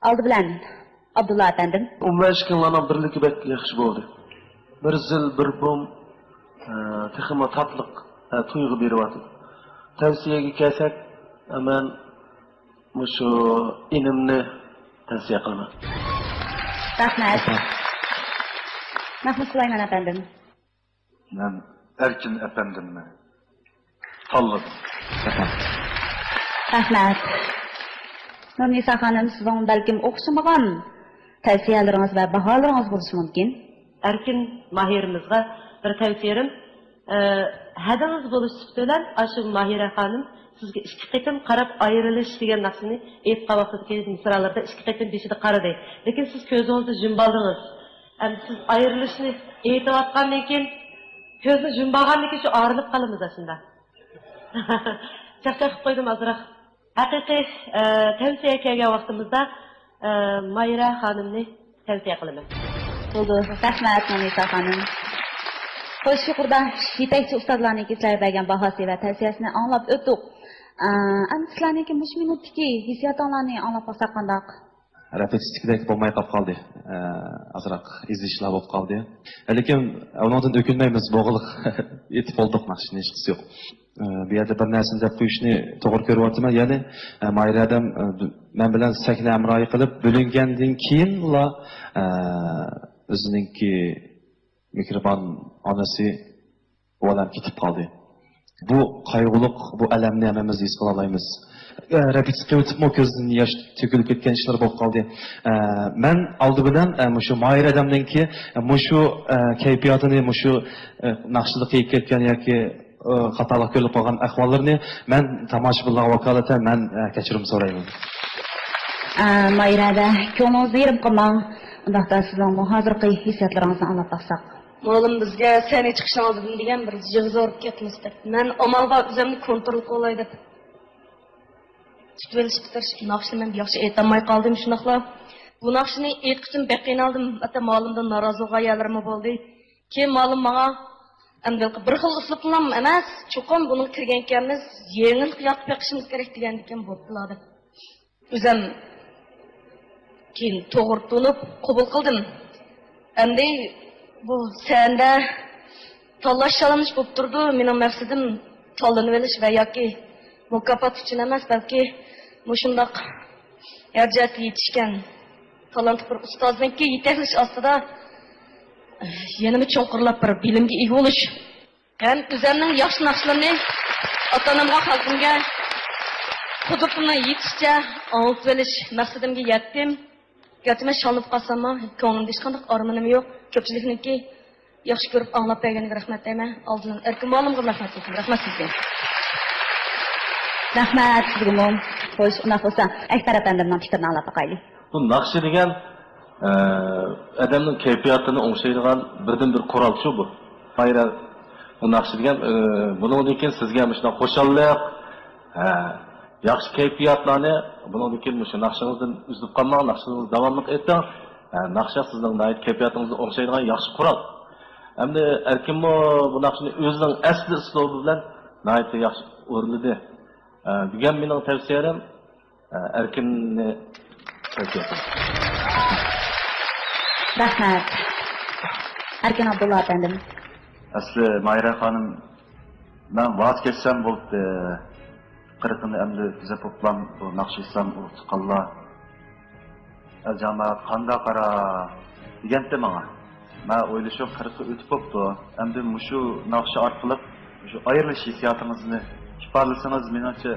ئالدى بىلەن، ئابدۇللا ئەپەندىم. ئومۇمەن ئىككىڭلارنىڭ بىرلىكى بەك ياخشى بولدى. بىر زىل، بىر بۇم، ئە، تېخىمۇ تاتلىق، ئە، تۇيغۇ بېرىۋاتىدۇ. تەۋسىيەگە كەلسەك، مەن مۇشۇ ئىنىمنى تەۋسىيە قىلىمەن. رەھمەت. مەھمۇد سۇلايمان ئەپەندىم. مەن ئەركىن ئەپەندىمنى تاللىدىم. رەھمەت. نۇرنىسا خانىم، سىزنىڭ بەلكىم ئوخشىمىغان تەۋسىيەلىرىڭىز ۋە باھالىرىڭىز بولۇشى مۇمكىن. ئەركىن ماھىرىمىزغا بىر تەۋسىيەم، ئە، ھەدىڭىز بولۇش سۈپىتى بىلەن ئاشۇ ماھىرە خانىم سىزگە ئىككى قېتىم قاراپ ئايرىلىش دېگەن ناخشىنى ئېيتقان ۋاقتىدىكى مىسرالىرىدا ئىككى قېتىم بېشىدا قارىدى. لېكىن سىز كۆزىڭىزنى يۇمۇۋالدىڭىز. ئەمدى سىز ئايرىلىشنى ئېيتىۋاتقاندىن كېيىن، كۆزنى يۇمۇۋالغاندىن كېيىن شۇ ئايرىلىپ قالىمىز ئاشۇنداق. چاقچاق قىلىپ قويدۇم ئازراق. ھەقىقىي، ئە، تەۋسىيە كەلگەن ۋاقتىمىزدا، ئە، مايرا خانىمنى تەۋسىيە قىلىمەن. بولدى، رەھمەت، مۇنىسا خانىم. خوش، يۇقىرىدا يېتەكچى ئۇستازلارنىڭكى سىلەرگە بەرگەن باھاسى ۋە تەۋسىيەسىنى ئاڭلاپ ئۆتتۇق. ئە، ئەمدى سىلەرنىڭكى مۇشۇ مىنۇتتىكى ھېسسىياتىڭلارنى ئاڭلاپ باقساق قانداق؟ رېپېتىتسىيەدەك بولماي قاپ قالدى. ئە، ئازراق ئېزىشلار بولۇپ قالدى. لېكىن ئۇنىڭدىن ئۆكۈنمەيمىز، بولغىلىق ئېيتىپ بولدۇق، ناخشىنى ھېچقىسى يوق. ئە، بۇ يەردە بىر نەرسىنى دەپ قويۇشنى توغرا كۆرۈۋاتىمەن. يەنى، ئە، ماھىرە ھەدەم، ئە، مەن بىلەن سەھنە ھەمراھى قىلىپ بۆلۈنگەندىن كېيىنلا، ئە، ئۆزىنىڭكى مېھرىبان ئانىسى ئۇ ئالەم كېتىپ قالدى. بۇ قايغۇلۇق، بۇ ئەلەمنى ھەممىمىز ھېس قىلالايمىز. ئە، رېپېتىتسىيە قىلىۋېتىپمۇ كۆزدىن ياش تۆكۈلۈپ كەتكەن ئىشلار بولۇپ قالدى. ئە، مەن ئالدى بىلەن، ئە، مۇشۇ ماھىرە ھەدەمنىڭكى، ئە، مۇشۇ، ئە، كەيپىياتىنى، مۇشۇ، ئە، ناخشىلىقى يېتىپ كەتكەن ياكى، ئە، خاتالىق كۆرۈلۈپ قالغان ئەھۋاللىرىنى مەن تاماشىبىنلارغا ۋاكالىتەن مەن، ئە، كەچۈرۈم سورايمەن. ئە، ماھىرە ھەدە، كۆڭلىڭىزنى يېرىم قىلماڭ. ئۇنداقتا سىزنىڭمۇ ھازىرقى ھېسسىياتلىرىڭىزنى ئاڭلاپ باقساق. مۇئەللىم بىزگە سەھنىگە چىقىشنىڭ ئالدىدىن دېگەن بىر جىغ زورۇپ كەتمىسە دەپ. مەن ئامال بار ئۆزۈمنى كونترول قىلالاي دەپ تۇتۇۋېلىشقا تىرىشىپ، ناخشىنى مەن ياخشى ئېيتالماي قالدىم شۇنداقلا. بۇ ناخشىنى ئېيتقۇچىم بەك قىينالدىم. ھەتتا مۇئەللىمدىن نارازى بولغان يەرلىرىممۇ بولدى. كېيىن مۇئەللىم ماڭا، ئەمدى بىر خىل ئۇسلۇبنىڭ ئەمەس، چوقۇم بۇنىڭغا كىرگەن ئىكەنمىز، يېڭىلىق يارىتىپ بېقىشىمىز كېرەك دېگەندىكىن بوپتىلا دەپ. ئۆزۈم كېيىن توغرا تونۇپ قوبۇل قىلدىم. ئەمدى بۇ سەھنىدە تاللاش-تاللىنىش بولۇپ تۇرىدۇ. مېنىڭ مەقسىتىم تاللىنىۋېلىش ۋە ياكى مۇكاپات ئۈچۈن ئەمەس، بەلكى مۇشۇنداق ھەر جەھەتتە يېتىشكەن تالانتلىق بىر ئۇستازنىڭكى يېتەكلىشى ئاستىدا يەنىمۇ چوڭقۇرلاپ بىر بىلىمگە ئىگە بولۇش. ھەم ئۆزۈمنىڭ ياخشى ناخشىلىرىمنى ئاتا-ئانامغا، خەلقىمگە قۇدرىتىمنىڭ يېتىشىچە ئاڭلىتىۋېلىش مەقسىتىمگە يەتتىم. گەرچە مەن شاللىنىپ قالساممۇ، كۆڭلۈمدە ھېچقانداق ئارمىنىم يوق. كۆپچىلىكنىڭكى ياخشى كۆرۈپ ئاڭلاپ بەرگىنىگە رەھمەت دەيمەن. ئالدىن ئەركىن مۇئەللىمغىمۇ رەھمەت ئېيتىمەن. رەھمەت سىزگە. رەھمەت سىزگىمۇ. خوش، ئۇنداق بولسا، ئەكبەر ئەپەندىمنىڭ پىكرىنى ئاڭلاپ باقايلى. بۇ ناخشا دېگەن، ئە، ئادەمنىڭ كەيپىياتىنى ئوڭشايدىغان بىردىنبىر قورالچۇ بۇ. ماھىرە، بۇ ناخشا دېگەن، ئە، بۇنىڭدىن كېيىن سىزگە مۇشۇنداق خۇشاللىق، ھە، ياخشى كەيپىياتلارنى، بۇنىڭدىن كېيىن مۇشۇ ناخشىڭىزدىن ئۈزۈلۈپ قالماڭ، ناخشىڭىزنى داۋاملىق ئېيتىڭ. ھە، ناخشا سىزنىڭ ناھايىتى كەيپىياتىڭىزنى ئوڭشايدىغان ياخشى قورال. ئەمدى ئەركىنمۇ بۇ ناخشىنى ئۆزىنىڭ ئەسلى ئۇسلۇبى بىلەن ناھايىتى ياخشى ئورۇنلىدى. ھە، بۈگۈن مېنىڭ تەۋسىيەم، ئەركىننى. رەھمەت. ئەركىن ئابدۇللا ئەپەندىم. ئەسلى ماھىرە خانىم، مەن ۋاز كەچسەم بولدى. قىرىقىنى ئەمدى تۈزەپ بوپلام، بۇ ناخشا ئېيتسام ئۇرۇق تۇغقانلار، ئەلجامائەت قانداق قارا دېگەنتى ماڭا. مەن ئويلىشىپ، قىرىقى ئۆتۈپ بوپتۇ. ئەمدى مۇشۇ ناخشا ئارقىلىق مۇشۇ ئايرىلىش ھېسسىياتىڭىزنى ئىپادىلىسىڭىز، مېنىڭچە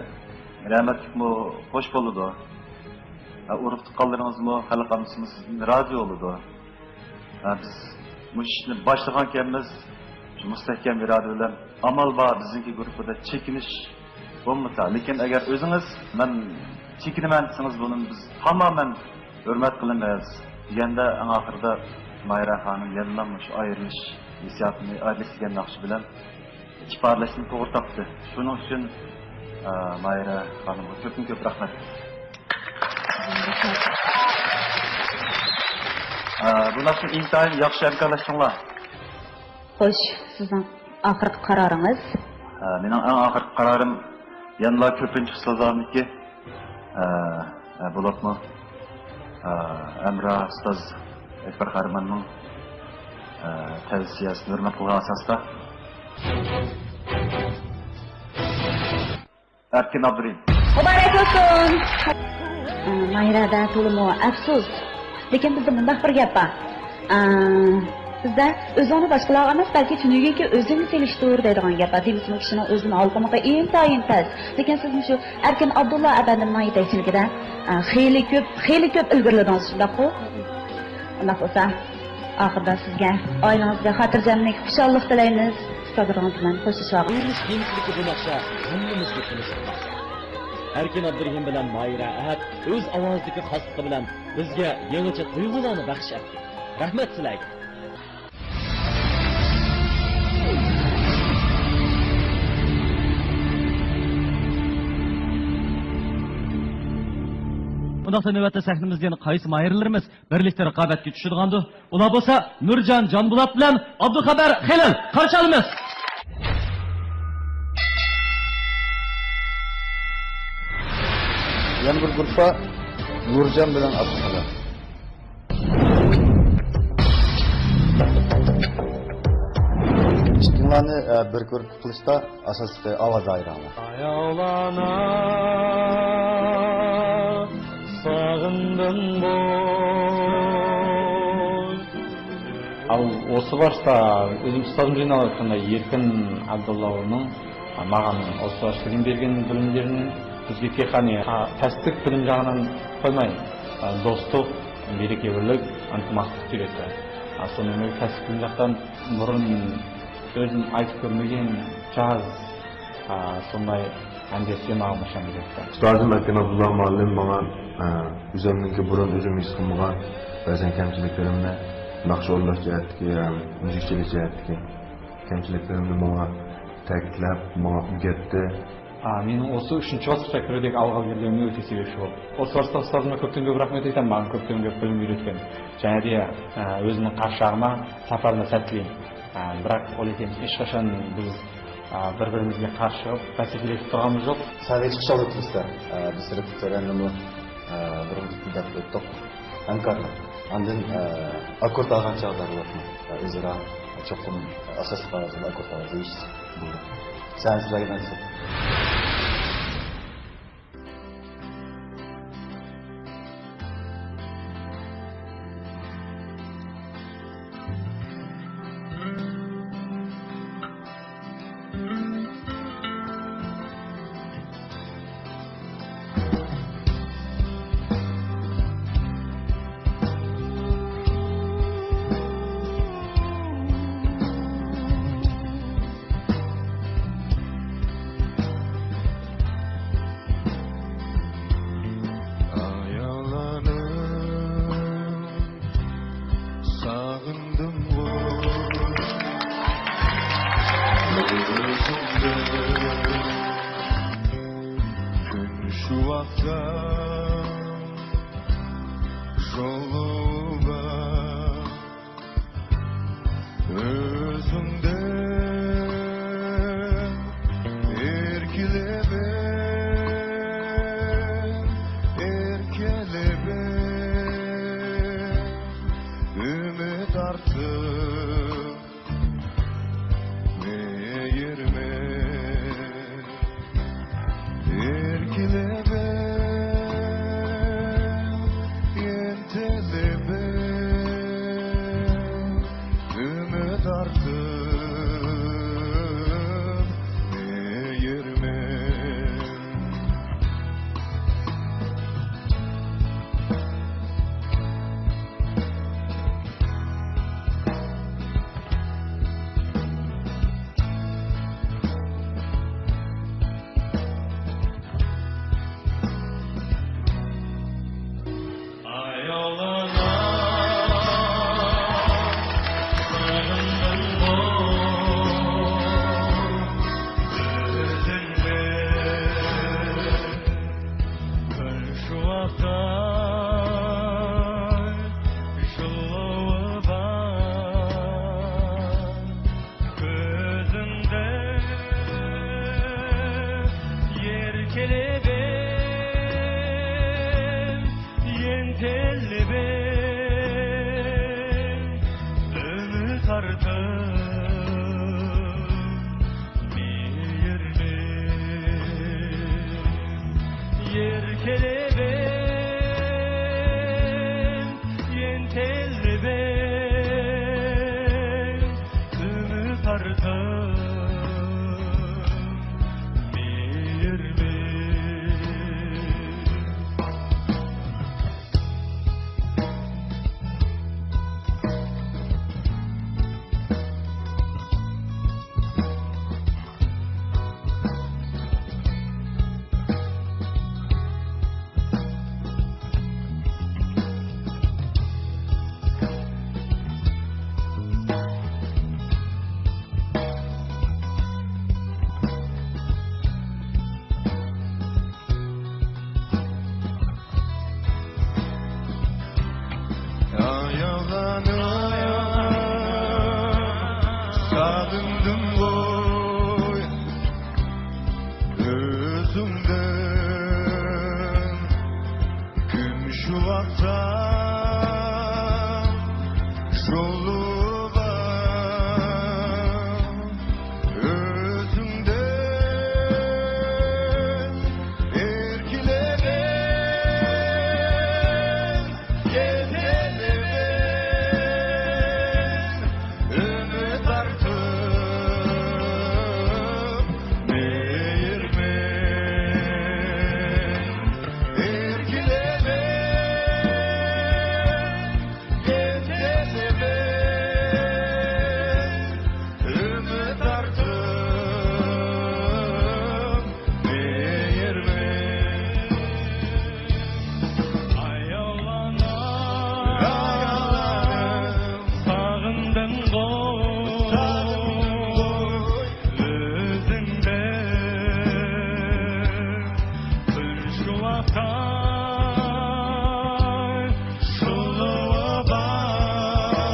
رەھمەتلىكمۇ خوش بولىدۇ. ھە، ئۇرۇق تۇغقانلىرىڭىزمۇ، خەلق ئاممىسىمۇ سىزدىن رازى بولىدۇ. ھە، بىز مۇشۇ ئىشنى باشلىغانكەنمىز، شۇ مۇستەھكەم ئىرادە بىلەن، ئامال بار بىزنىڭكى گۇرۇپپىدا چېكىنىش بولمىسا، لېكىن ئەگەر ئۆزىڭىز مەن چېكىنىمەن دېسىڭىز، بۇنى بىز تامامەن ھۆرمەت قىلىمىز دېگەندە، ئەڭ ئاخىرىدا ماھىرە خانىم يەنىلا مۇشۇ ئايرىلىش ھېسسىياتىنى، ئايرىلىش دېگەن ناخشا بىلەن ئىپادىلەشنى توغرا تاپتى. شۇنىڭ ئۈچۈن، ئە، ماھىرە خانىمغا كۆپتىن كۆپ رەھمەت. ئە، بۇ ناخشا ئىنتايىن ياخشى ھەمكارلاشتىڭلار. خوش، سىزنىڭ ئاخىرقى قارارىڭىز؟ ئە، مېنىڭ ئەڭ ئاخىرقى قارارىم يەنىلا كۆپىنچە ئۇستازلارنىڭكى، ئە، ئە، بولۇپمۇ، ئە، ھەمراھ ئۇستاز ئەكبەر قەھرىماننىڭ، ئە، تەۋسىيەسىنى ھۆرمەت قىلغان ئاساستا. ئەركىن ئابدۇرېھىم. مۇبارەك بولسۇن. ئە، ماھىرەدە تولىمۇ ئەپسۇس. لېكىن بىزدە مۇنداق بىر گەپ بار. ئە، بىزدە «ئۆزۈڭنى باشقىلارغا ئەمەس، بەلكى تۈنۈگۈنكى ئۆزۈڭگە سېلىشتۇر» دەيدىغان گەپ بار. دېمىسىمۇ كىشىنىڭ ئۆزىنىڭ ھالقۇمىقى ئىنتايىن پەس. لېكىن سىز مۇشۇ ئەركىن ئابدۇللا ئەپەندىمنىڭ يېتەكچىلىكىدە، ئە، خېلى كۆپ، خېلى كۆپ ئىلگىرىلىدىڭىز، شۇنداققۇ؟ شۇنداق بولسا، ئاخىرىدا سىزگە ئائىلىڭىزگە خاتىرجەملىك، خۇشاللىق تىلەيمىز. ئۇستازلىرىڭىز بىلەن خوشلىشىۋالغان. بۇيرۇلۇش تېمىسىدىكى بۇ ناخشا ھەممىمىزگە تونۇش بىر ناخشا. ئەركىن ئابدۇرېھىم بىلەن ماھىرە ئەھەت ئۆز ئاۋازىدىكى خاسلىقى بىلەن بىزگە يېڭىچە تۇيغۇلارنى بەخش ئەتتى. رەھمەت سىلەرگە! بۇنداقتا نۆۋەتتە سەھنىمىزدە يەنە قايسى ماھىرلىرىمىز بىرلىكتە رىقابەتكە چۈشىدىغاندۇ؟ ئۇلار بولسا نۇرجان جانبولات بىلەن ئابدۇخەۋەر خېلىل. قارشى ئالىمىز. يەنە بىر گۇرۇپپا نۇرجان بىلەن ئابدۇخەۋەر. ئىككىڭلارنى، ئە، بىر گۇرۇپپا قىلىشتا ئاساسلىقى ئاۋاز ئايرىڭلار. ئاياغلارنى سېغىندىم بۇ. Al, ئوسۇ باشتا ئۆزۈم ئۇستازىم جېنىغا ئېيتقاندا، يېقىن ئابدۇللا ئۇنىڭ ماڭا ئوسۇ باشتا بىلىم بەرگەن بىلىملىرىنى بىزگە تېخى، ھە، پەسلىك بىلىم جەھەتتىن قويماي، دوستلۇق، بىرلىك، يەۋرىلىك، ئىنتىماسلىق ئۆگەتتى. شۇنىڭ بىلەن پەسلىك بىلىم جەھەتتىن بۇرۇن ئۆزۈم ئېيتىپ كۆرمىگەن جاز، ئا، شۇنداي ئەندىزە ماڭا مۇشۇنداق گەپتە. ئۇستازىم ئەركىن ئابدۇللا مۇئەللىم ماڭا، ئا، ئۆزۈمنىڭكى بۇرۇن ئۆزۈم ھېس قىلمىغان بەزەن كەمچىلىكلىرىمنى، ناخشا ئورۇنلاش جەھەتتىكى، ئا، مۇزىكىچىلىك جەھەتتىكى كەمچىلىكلىرىمنى ماڭا تەكىتلەپ، ماڭا ئۆگەتتى. ئا، مېنىڭ ئوسۇ ئۈچىنچى باسقۇچقا كىرگۈدەك ئالغا كەلگىنىمگە ئۆتە سەۋەبچى بولدى. ئوسۇ باستا ئۇستازىمغا كۆپتىن كۆپ رەھمەت ئېيتىمەن، ماڭا كۆپتىن كۆپ بىلىم ئۆگەتكەن. جەنابى، ئا، ئۆزىنىڭ قارشى ئاغما ساپارىنى سەتلىيىم. ئا، بىراق، ئويلايتتىم، ھېچقاچان بىز، ئا، بىر-بىرىمىزگە قارشى بەسلىشىپ تۇرغىنىمىز يوق. سەھنىگە چىقىشالمايتتى بىزدە. ئا، بىز رېپېتىتورلارنىمۇ، ئا، بىر خىل دەپ ئۆتتۇق. ھەمكارلىق. ئاندىن، ئا، ئاككورد ئالغان چاغدا بولۇپمۇ، ئا، ئۆزئارا چوقۇم ئاساسلىق ئاۋازدا ئاككورد ئاۋازى ئېيتىش بولدى. سەھنە سىلەرگە نېسىپ. ئاياللارنى ساغىندىمغۇ ئۆزۈمدىن. كۈن شۇ ۋاقىتتا شولۇۋا ئۆزۈڭدىن ئەركىلىمە، ئەركىلىمە، ئۈمىد ئارتىپ مېيىرمەن. ئەركىلىمە، ئىنتىلىمە، ئۈمىد ئارتىپ مېيىرمەن. تىللىۋىم ئۆمۈر تارتىپ مېھرىمنى، يەر كېلىۋىم يەنە تىللىۋىم ئۆمۈر تارتىپ مېھرىمنى. ئاياللارنى ساغىندىم غوي ئۆزۈڭدىن. كۈن شۇ ۋاقىتتا شۇلۇۋا ئۆزۈڭدىن ئەركىلىۋىم، كېتىلىۋىم، ئۈمىد ئارتىپ مېھرىمنى، ئەركىلىۋىم، كېتىلىۋىم، ئۈمىد ئارتىپ مېھرىمنى. ئاياللارنى، ئاياللارنى ساغىندىم غوي، ساغىندىم غوي ئۆزۈڭدىن. كۈن شۇ ۋاقىتتا شۇلۇۋا بار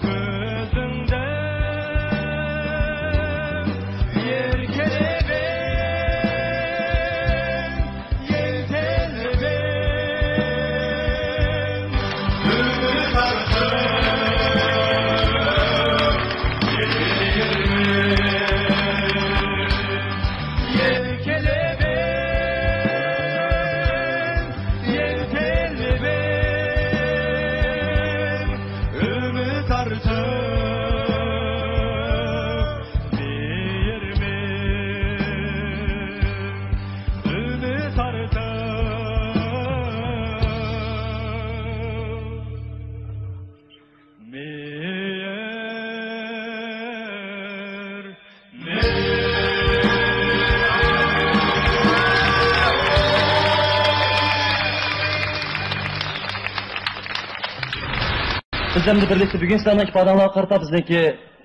كۆزۈڭدىن، يەر كېلىۋىم، يەر كېلىۋىم، ئۈمىد ئارتىپ مېھرىمنى، يەر كېلىۋىم، يەر كېلىۋىم، ئۈمىد تارتىپ مېھرىمنى، ئۈمىد تارتىپ مېھرىمنى. بىز ئەمدى بىرلىكتە بۈگۈن سىلەرنىڭ ئىپادەڭلارغا قارىتا بىزنىڭكى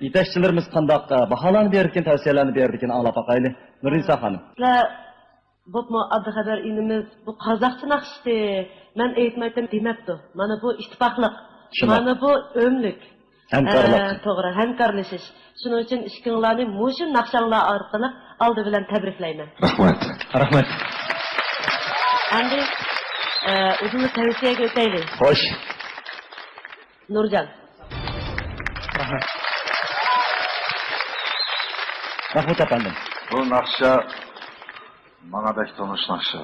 يېتەكچىلىرىمىز قانداق، ئە، باھالارنى بېرىدىكىن، تەۋسىيەلەرنى بېرىدىكىن ئاڭلاپ باقايلى. نۇرنىسا خانىم. سىلەر بولۇپمۇ ئابدۇخەبەر ئىنىمىز بۇ قازاقچە ناخشىسى، مەن ئېيتمايتتىم دېمەپتۇ. مانا بۇ ئىتتىپاقلىق، شۇنداق. مانا بۇ ئۆملۈك. ھەمكارلىق. ئە، توغرا، ھەمكارلىشىش. شۇنىڭ ئۈچۈن ئىككىڭلارنى مۇشۇ ناخشاڭلار ئارقىلىق ئالدى بىلەن تەبرىكلەيمەن. رەھمەت. رەھمەت. ئەمدى، ئە، ئۇدۇللۇق تەۋسىيەگە ئۆتەيلى. خوش. نۇرجان. رەھمەت. مەھمۇت ئەپەندىم. بۇ ناخشا ماڭا بەك تونۇش ناخشا،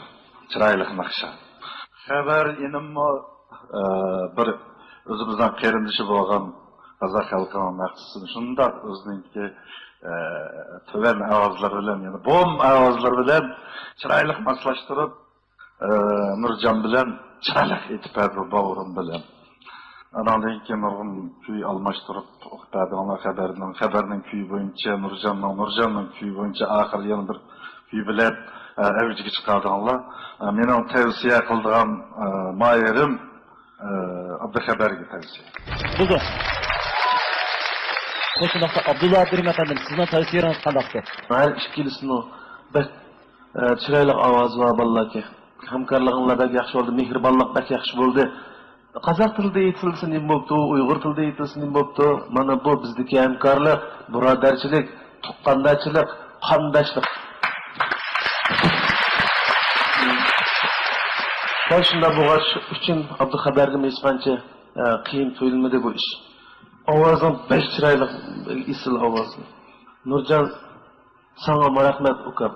چىرايلىق ناخشا. خەۋەر ئىنىممۇ، ئە، بىر ئۆزىمىزنىڭ قېرىندىشى بولغان قازاق خەلقىنىڭ ناخشىسىنى شۇنداق ئۆزىنىڭكى، ئە، تۆۋەن ئاۋازلىرى بىلەن، يەنى بوم ئاۋازلىرى بىلەن چىرايلىق ماسلاشتۇرۇپ، ئە، نۇرجان بىلەن چىرايلىق ئېيتىپ بەردى، باغرىم بىلەن. ئاناندىن كېيىن نۇرغۇن كۈي ئالماشتۇرۇپ ئوقۇپ بەردىڭلار، خەۋەرنىڭ، خەۋەرنىڭ كۈيى بويىچە، نۇرجاننىڭ، نۇرجاننىڭ كۈيى بويىچە، ئاخىرى يەنە بىر كۈي بىلەن، ئە، ئەۋجىگە چىقاردىڭلار. ئە، مېنىڭ تەۋسىيە قىلىدىغان، ئە، ماھىرىم، ئە، ئابدۇخەبەرگە تەۋسىيە. بولدى. خوش، شۇنداقتا ئابدۇللا ئابدۇرېھىم ئەپەندىم، سىزنىڭ تەۋسىيەڭىز قانداقتۇ؟ ھەر ئىككىلىسىمۇ بەك ئە، چىرايلىق ئاۋازى بار بالىلاركەن. ھەمكارلىقىڭلار بەك ياخشى بولدى، مېھرىبانلىق بەك ياخشى بولدى. قازاق تىلىدا ئېيتىلسا نېمە بوپتۇ، ئۇيغۇر تىلىدا ئېيتىلسا نېمە بوپتۇ؟ مانا بۇ بىزدىكى ھەمكارلىق، بۇرادەرچىلىك، تۇغقاندارچىلىق، قانداشلىق. دەل شۇنداق بولغاچ ئۈچۈن ئابدۇخەبەرگىمۇ ھېچقانچە، ئە، قىيىن تۇيۇلمىدى بۇ ئىش. ئاۋازىڭ بەك چىرايلىق، ئېسىل ئاۋاز. نۇرجان، ساڭا رەھمەت، ئۇكام.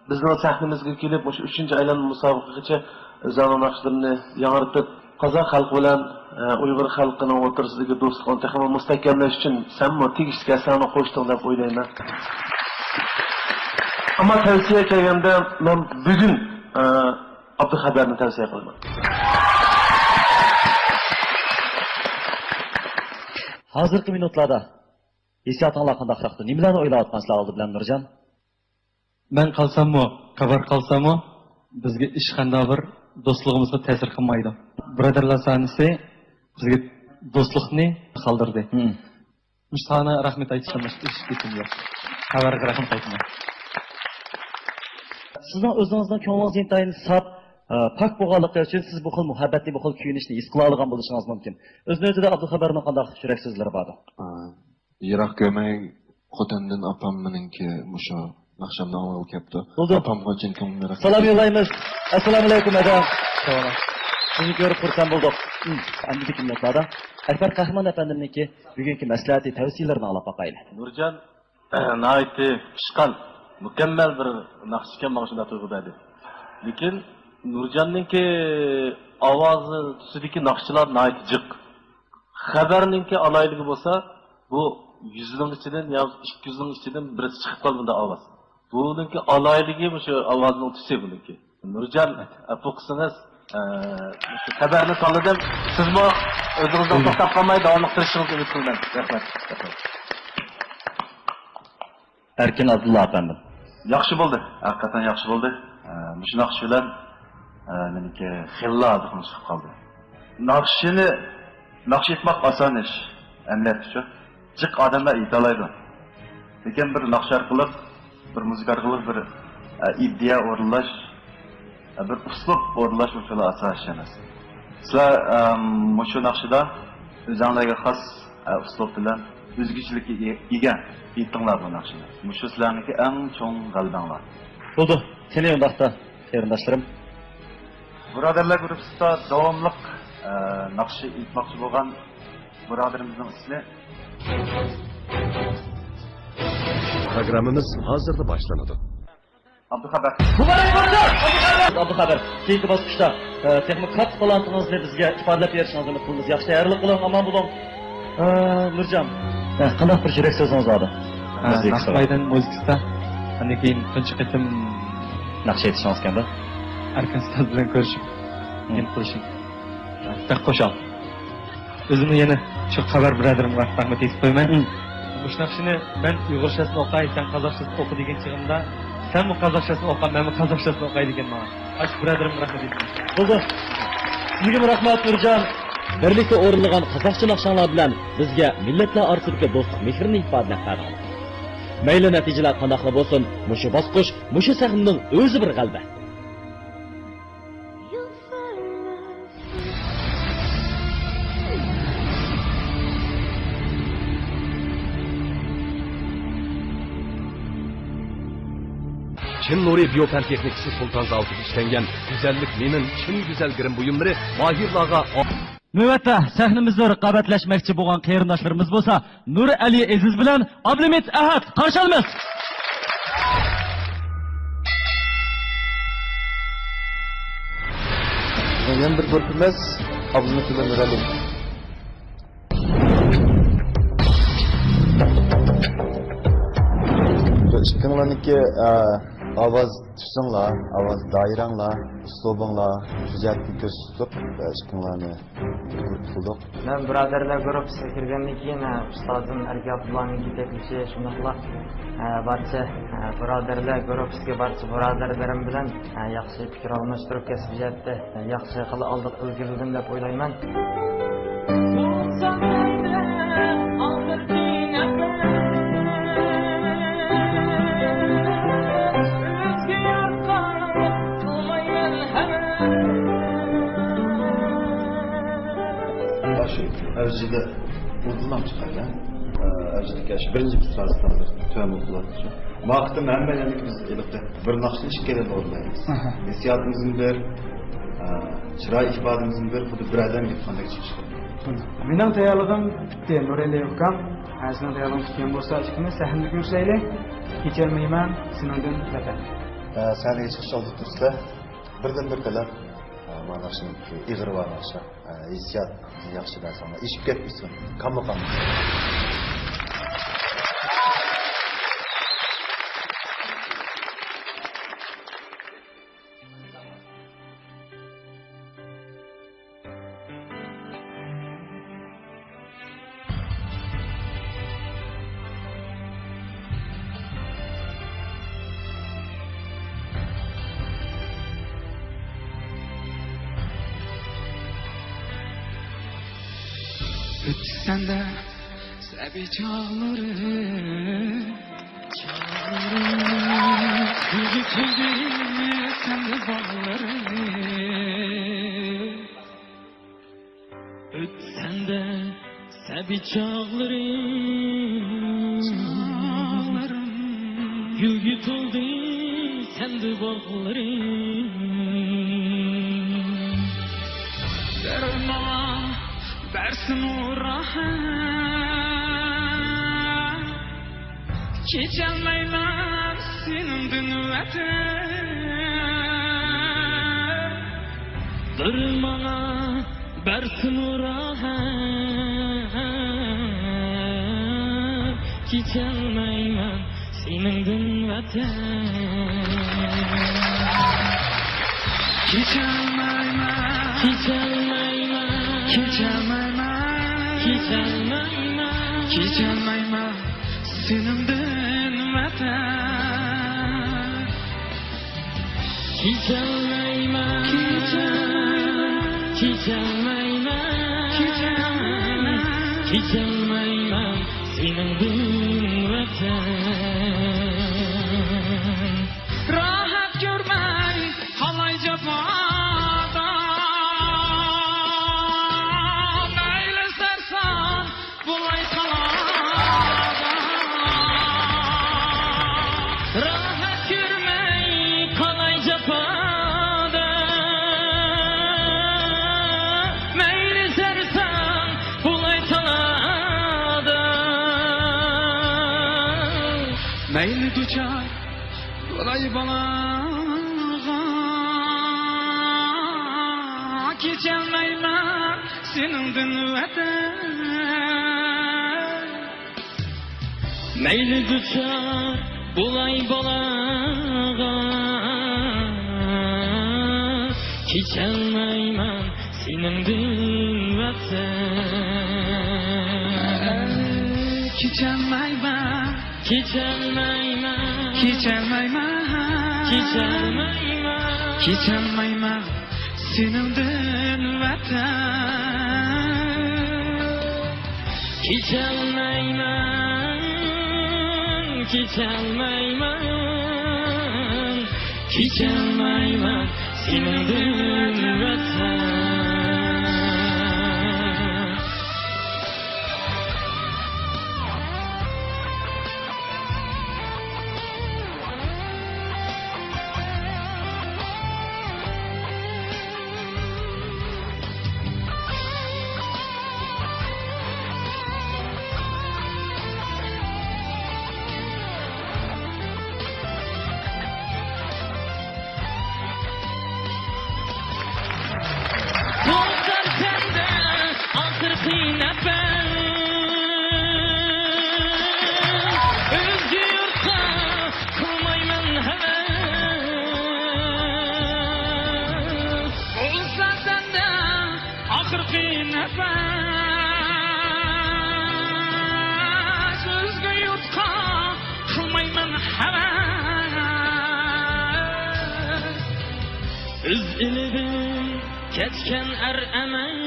بىزنىڭ سەھنىمىزگە كېلىپ، مۇشۇ ئۈچىنچى ئايلانما مۇسابىقىگىچە ئۆزۈڭنىڭ ناخشىلىرىنى ياڭرىتىپ، قازاق خەلقى بىلەن، ئە، ئۇيغۇر خەلقىنىڭ ئوتتۇرىسىدىكى دوستلۇقنى تېخىمۇ مۇستەھكەملەش ئۈچۈن سەنمۇ تېگىشلىك ھەسسەڭنى قوشتۇڭ دەپ ئويلايمەن. ئەمما تەۋسىيە كەلگەندە، مەن بۈگۈن، ئە، ئابدۇخەبەرنى تەۋسىيە قىلىمەن. ھازىرقى مىنۇتلاردا ھېسسىياتىڭلار قانداقراقتۇ؟ نېمىلەرنى ئويلاۋاتقانسىلەر ئالدى بىلەن، نۇرجان؟ مەن قالساممۇ، قەبەر قالساممۇ، بىزگە ھېچقانداق بىر دوستلۇقىمىزغا تەسىر قىلمايدۇ. بۇرادەرلەر ساھنىسى بىزگە دوستلۇقنى قالدۇردى. مۇشۇ ساھنە رەھمەت ئېيتىشتىن باشقا ھېچ گېپىم يوق. قەبەرگە رەھمەت ئېيتىمەن. سىزنىڭ ئۆزىڭىزنىڭ كۆڭلىڭىز ئىنتايىن ساپ، ئە، پاك بولغانلىقى ئۈچۈن سىز بۇ خىل مۇھەببەتنى، بۇ خىل كۆيۈنۈشنى ھېس قىلالىغان بولۇشىڭىز مۇمكىن. ئۆز نۆۋىتىدە ئابدۇخەبەرنىڭ قانداق يۈرەك سۆزلىرى باردۇ؟ ئا، يىراق كۆرمەي خوتەندىن ئاپام مېنىڭكى مۇشۇ ناخشامنى ئاڭلىغىلى كەپتۇ. بولدى. ئاپامغا چىن كۆڭلۈمدىن رەھمەت سالام ئېيتىمەن. يوللايمىز. ئەسسالامۇئەلەيكۇم، ئەدە. ساۋ بولۇڭ. سىزنى كۆرۈپ خۇرسەن بولدۇق. ئەمدىكى مىنۇتلاردا ئەكبەر قەھرىمان ئەپەندىمنىڭكى بۈگۈنكى مەسلىھەتى، تەۋسىيەلىرىنى ئاڭلاپ باقايلى. نۇرجان ناھايىتى پىشقان، مۇكەممەل بىر ناخشىچى ئىكەن، ماڭا شۇنداق تۇيغۇ بەردى. لېكىن نۇرجاننىڭكى ئاۋازى تۈسىدىكى ناخشىچىلار ناھايىتى جىق. خەبەرنىڭكى ئالاھىدىلىكى بولسا، بۇ يۈزنىڭ ئىچىدىن يا ئىككى يۈزنىڭ ئىچىدىن بىرسى چىقىپ قالىدۇ بۇنداق ئاۋاز. بۇنىڭكى ئالاھىدىلىكى مۇشۇ ئاۋازنىڭ تۈسى بۇنىڭكى. نۇرجان، ئەپۇ قىلسىڭىز، ئە، مۇشۇ خەۋەرنى تاللىدىم. سىزمۇ ئۆزىڭىزدىن توختاپ قالماي داۋاملىق تىرىشىشىڭىزنى ئۈمىد قىلىمەن. رەھمەت. ئەركىن ئابدۇللا ئەپەندىم. ياخشى بولدى. ھەقىقەتەن ياخشى بولدى. ئە، مۇشۇ ناخشا بىلەن، ئە، مېنىڭكى خېلىلا ئازراق چىقىپ قالدى. ناخشىنى، ناخشا ئېيتماق ئاسان ئىش، ئەمەلىيەتتىچۇ. جىق ئادەملەر ئېيتالايدۇ. لېكىن بىر ناخشا ئارقىلىق، بىر مۇزىكا ئارقىلىق بىر، ئە، ئىدىيە ئورۇنلاش، ئە، بىر ئۇسلۇب ئورۇنلاش ئۇسۇلى ئاسان ئىش ئەمەس. سىلەر، ئە، مۇشۇ ناخشىدا ئۆزۈڭلارغا خاس، ئە، ئۇسلۇب بىلەن ئۆزگىچىلىككە ئىگە، ئىگە ئېيتتىڭلار بۇ ناخشىنى. مۇشۇ سىلەرنىڭكى ئەڭ چوڭ غەلىبەڭلار. بولدى. قېنى ئۇنداقتا، قېرىنداشلىرىم. بۇرادەرلەر گۇرۇپپىسىدا داۋاملىق، ئە، ناخشا ئېيتماقچى بولغان بۇرادىرىمىزنىڭ ئىسمى. پروگراممىمىز ھازىرلا باشلىنىدۇ. ئابدۇخەبەر. مۇبارەك بولسۇن! ئابدۇخەبەر، كېيىنكى باسقۇچتا، ئە، تېخىمۇ كاتتا تالانتىڭىزنى بىزگە ئىپادىلەپ بېرىشىڭىزنى ئۈمىد قىلىمىز. ياخشى تەييارلىق قىلىڭ، ئامان بولۇڭ. ئە، نۇرجان، ئە، قانداق بىر يۈرەك سۆزىڭىز بار ئىدى؟ ھە، مۇزىكىسىغا. ناخشىمايدان مۇزىكىسىدا. ئاندىن كېيىن تۇنجى قېتىم ناخشا ئېيتىشىڭىز ئىكەندۇ؟ ئەركىن ئۇستاز بىلەن كۆرۈشۈپ، مم. نېمە قىلىشىم. بەك خۇشال. ئۆزۈمنى يەنە شۇ خەۋەر بۇرادىرىمگە رەھمەت ئېيتىپ قويىمەن. مم. مۇشۇ ناخشىنى مەن ئۇيغۇرچىسىنى ئوقۇي، سەن قازاقچىسىنى ئوقۇ دېگەن چېغىمدا، سەنمۇ قازاقچىسىنى ئوقۇ، مەنمۇ قازاقچىسىنى ئوقاي دېگەن ماڭا. ئاشۇ بۇرادىرىمگە رەھمەت ئېيتىمەن. بولدى. سىزگىمۇ رەھمەت، نۇرجان. بىرلىكتە ئورۇنلىغان قازاقچە ناخشاڭلار بىلەن بىزگە مىللەتلەر ئارىسىدىكى دوستلۇق مېھرىنى ئىپادىلەپ بەردىڭلار. مەيلى، نەتىجىلەر قانداقلا بولسۇن، مۇشۇ باسقۇچ، مۇشۇ سەھنىنىڭ ئۆزى بىر غەلىبە. چىن نۇرى بىيو پەن تېخنىكىسى سۇلتان زاۋۇتىدا ئىشلەنگەن گۈزەللىك لىنىن چىن گۈزەل گىرىم بۇيۇملىرى ماھىرلارغا. نۆۋەتتە سەھنىمىزدە رىقابەتلەشمەكچى بولغان قېرىنداشلىرىمىز بولسا نۇرئەلى ئەزىز بىلەن ئابلىمىت ئەھەت، قارشى ئالىمىز. يەنە بىر گۇرۇپپىمىز ئابلىمىت بىلەن نۇرئەلى. ئىككىڭلارنىڭكى، ئە، ئاۋاز تۈسۈڭلار، ئاۋاز دائىرەڭلار، ئۇسلۇبۇڭلار، شۇ جەھەتتىن كۆزدە تۇتۇپ، ئە، ئىككىڭلارنى گۇرۇپپا قىلدۇق. مەن بۇرادەرلەر گۇرۇپپىسىغا كىرگەندىن كېيىن، ئە، ئۇستازىم ئەركىن ئابدۇللانىڭ يېتەكلىشى، شۇنداقلا، ئە، بارچە، ئە، بۇرادەرلەر گۇرۇپپىسىدىكى بارچە بۇرادەرلىرىم بىلەن، ئە، ياخشى پىكىر ئالماشتۇرۇپ، كەسپىي جەھەتتە، ئە، ياخشى خىل ئالدىغا ئىلگىرىلىدىم دەپ ئويلايمەن. ئاشۇ ئەۋجىدە ئۇدۇلام چىقايلى. ئەۋجىدىكى ئاشۇ بىرىنچى مىسراسى ھازىر تۆۋەن بولۇپ قالاتتى. ما قېتىم ھەممە يەرلىك بىز ئېلىقتى بىر ناخشىنى ئىككى يەردە ئورۇنلايمىز. ئاھا. ھېسسىياتىمىزمۇ بىر، ئە، چىراي ئىپادىمىزنى بىر خۇددى بىر ئادەم يوتقاندەك چىقىشقا. مېنىڭ تەييارلىقىم پۈتتى، نۇرەلى ئۇكام. ھە، سېنىڭ تەييارلىقىڭ پۈتكەن بولسا، ئىككىمىز سەھنىدە كۆرۈشەيلى. كېچەلمەيمەن سېنىڭدىن ۋەتەن. ھە، سەھنىگە چىقىش ئالدىدا تۇرسىلەر. بىردىن بىر قىلىپ، ھە، مانا شۇ ئېغىر بارغانچە، ھە، ھېسسىيات ياخشى بەرسەڭلار، ئېشىپ كەتمىسۇن. كاملا قالمىسۇن. ئۆتتى سەندە سەبىي چاغلىرىم، چاغلىرىم. گۈلگە تولدى سەندە باغلىرىم. ئۆتتى سەندە سەبىي چاغلىرىم، چاغلىرىم. گۈلگە تولدى سەندە باغلىرىم. بىر ماڭا بەرسىمۇ راھەت، كېچەلمەيمەن سېنىڭدىن ۋەتەن. بىر ماڭا بەرسىمۇ راھەت، كېچەلمەيمەن سېنىڭدىن ۋەتەن. كېچەلمەيمەن، كېچەلمەيمەن، كېچەلمەيمەن، كېچەلمەيمەن، كېچەلمەيمەن سېنىڭدىن ۋەتەن. كېچەلمەيمەن، كېچەلمەيمەن، كېچەلمەيمەن، كېچەلمەيمەن، كېچەلمەيمەن سېنىڭدىن ۋەتەن. راھەت كۆرمەي قالاي جاپادا، مەيلى سەرسان بولاي تالادا. راھەت كۆرمەي قالاي جاپادا، مەيلى سەرسان بولاي تالادا. مەيلى دۇچار بولاي بالاغا، كېچەلمەيمەن سېنىڭدىن ۋەتەن. مەيلى دۇچار بولاي بالاغا، كېچەلمەيمەن سېنىڭدىن ۋەتەن. كېچەلمەيمەن، كېچەلمەيمەن، كېچەلمەيمەن، كېچەلمەيمەن، كېچەلمەيمەن سېنىڭدىن ۋەتەن. كېچەلمەيمەن، كېچەلمەيمەن، كېچەلمەيمەن سېنىڭدىن ۋەتەن. توختار سەندە ئاخىرقى نەپەس، ئۆزگە يۇرتقا قىلمايمەن ھەۋەس. بولسا سەندە ئاخىرقى نەپەس، ئۆزگە يۇرتقا قىلمايمەن ھەۋەس. ئۆز ئېلىدىن كەچكەن ئەر ئەمەس،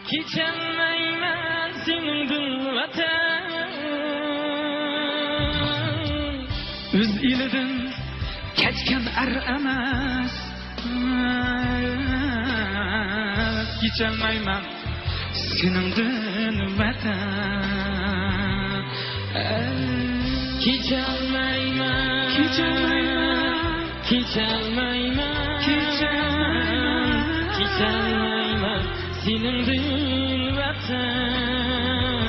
كېچەلمەيمەن سېنىڭدىن ۋەتەن. ئۆز ئېلىدىن كەچكەن ئەر ئەمەس، كېچەلمەيمەن سېنىڭدىن ۋەتەن. كېچەلمەيمەن، كېچەلمەيمەن، كېچەلمەيمەن، كېچەلمەيمەن، كېچەلمەيمەن سېنىڭدىن ۋەتەن.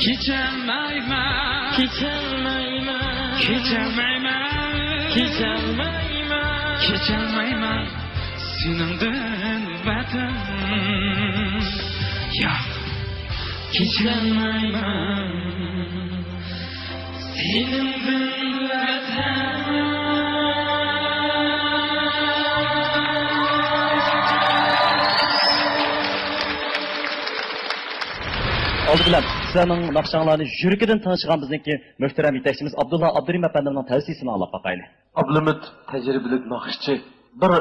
كېچەلمەيمەن، كېچەلمەيمەن، كېچەلمەيمەن، كېچەلمەيمەن، كېچەلمەيمەن سېنىڭدىن ۋەتەن. ياق، كېچەلمەيمەن. سېنىڭدىن ۋەتەن. ئالدى بىلەن سىلەرنىڭ ناخشاڭلارنى يۈرىكىدىن تىڭشىغان بىزنىڭكى مۆھتەرەم يېتەكچىمىز ئابدۇللا ئابدۇرېھىم ئەپەندىمنىڭ تەۋسىيىسىنى ئاڭلاپ باقايلى. ئابلىمىت تەجرىبىلىك ناخشىچى. بىر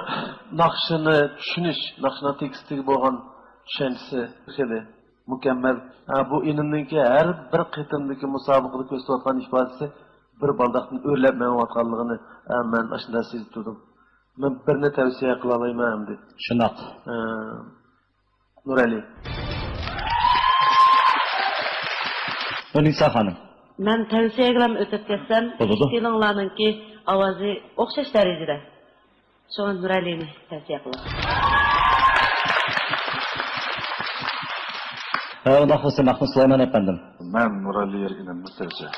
ناخشىنى چۈشىنىش، ناخشىنىڭ تېكىستىگە بولغان چۈشەنچىسى خېلى مۇكەممەل. ھە، بۇ ئىنىمنىڭكى ھەر بىر قېتىمدىكى مۇسابىقىدە كۆرسىتىۋاتقان ئىپادىسى بىر بالداقتىن ئۆرلەپ مېڭىۋاتقانلىقىنى، ھە، مەن ئاشۇنداق سېزىپ تۇردۇم. مەن بىرنى تەۋسىيە قىلالايمەن ئەمدى. شۇنداق. ھە، نۇرئەلى. نۇرنىسا خانىم. مەن تەۋسىيەگىلا ئۆتۈپ كەتسەم، بولىدۇ. ئىككىلىڭلارنىڭكى ئاۋازى ئوخشاش دەرىجىدە. شۇڭا نۇرئەلىنى تەۋسىيە قىلىڭ. ھە، ئۇنداق بولسا، مەخمۇت سۇلايمان ئەپەندىم. مەن نۇرئەلى ئىنىمنى تەۋسىيە.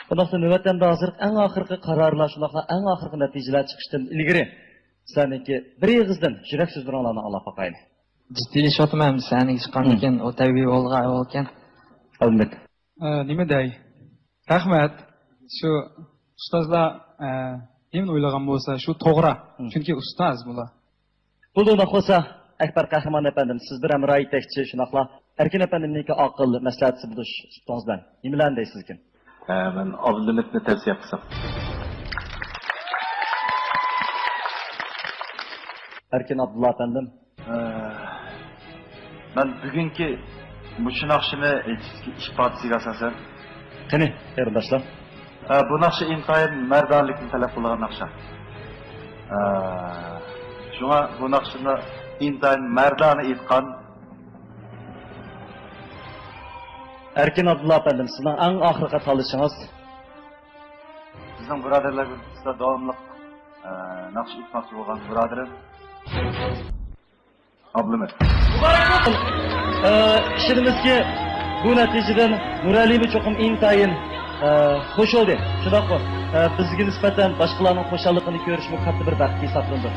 ئۇنداقتا نۆۋەتتە ھازىر ئەڭ ئاخىرقى قارارلار، شۇنداقلا ئەڭ ئاخىرقى نەتىجىلەر چىقىشتىن ئىلگىرى، سىلەرنىڭكى بىر ئېغىزدىن يۈرەك سۆزلىرىڭلارنى ئاڭلاپ باقايلى. جىددىيلىشىۋاتىمەن، سەھنىگە چىققاندىن كېيىن ئۇ تەبىئىي بولغان ئەھۋالكەن. ئەلۋەتتە. ئە، نېمە دەي؟ رەھمەت. شۇ ئۇستازلار، ئە، نېمىنى ئويلىغان بولسا، شۇ توغرا. چۈنكى ئۇستاز بۇلار. بولدى، ئۇنداق بولسا، ئەكبەر قەھرىمان ئەپەندىم، سىز بىر ھەمراھ يېتەكچى، شۇنداقلا ئەركىن ئەپەندىمنىڭكى ئاقىل مەسلىھەتچىسى بولۇش سۈپىتىڭىز بىلەن نېمىلەرنى دەيسىزكىن؟ ئە، مەن ئابلىمىتنى تەۋسىيە قىلسام. ئەركىن ئابدۇللا ئەپەندىم. ئە، مەن بۈگۈنكى مۇشۇ ناخشىنى ئېيتىشتىكى ئىپادىسىگە ئاساسەن. قېنى، قېرىنداشلار. ئە، بۇ ناخشا ئىنتايىن مەردانىلىكنى تەلەپ قىلىدىغان ناخشا. ئە، شۇڭا بۇ ناخشىنى ئىنتايىن مەردانە ئېيتقان. ئەركىن ئابدۇللا ئەپەندىم، سىزنىڭ ئەڭ ئاخىرقى تاللىشىڭىز؟ بىزنىڭ بۇرادەرلەر گۇرۇپپىسىدا داۋاملىق، ئە، ناخشا ئېيتماقچى بولغان بۇرادىرىم. ئابلىمىت. ئە، ئىشىنىمىزكى، بۇ نەتىجىدىن نۇرئەلىمۇ چوقۇم ئىنتايىن، ئە، خۇش بولدى. شۇنداققۇ؟ ئە، بىزگە نىسبەتەن باشقىلارنىڭ خۇشاللىقىنى كۆرۈشمۇ كاتتا بىر بەخت ھېسابلىنىدۇ.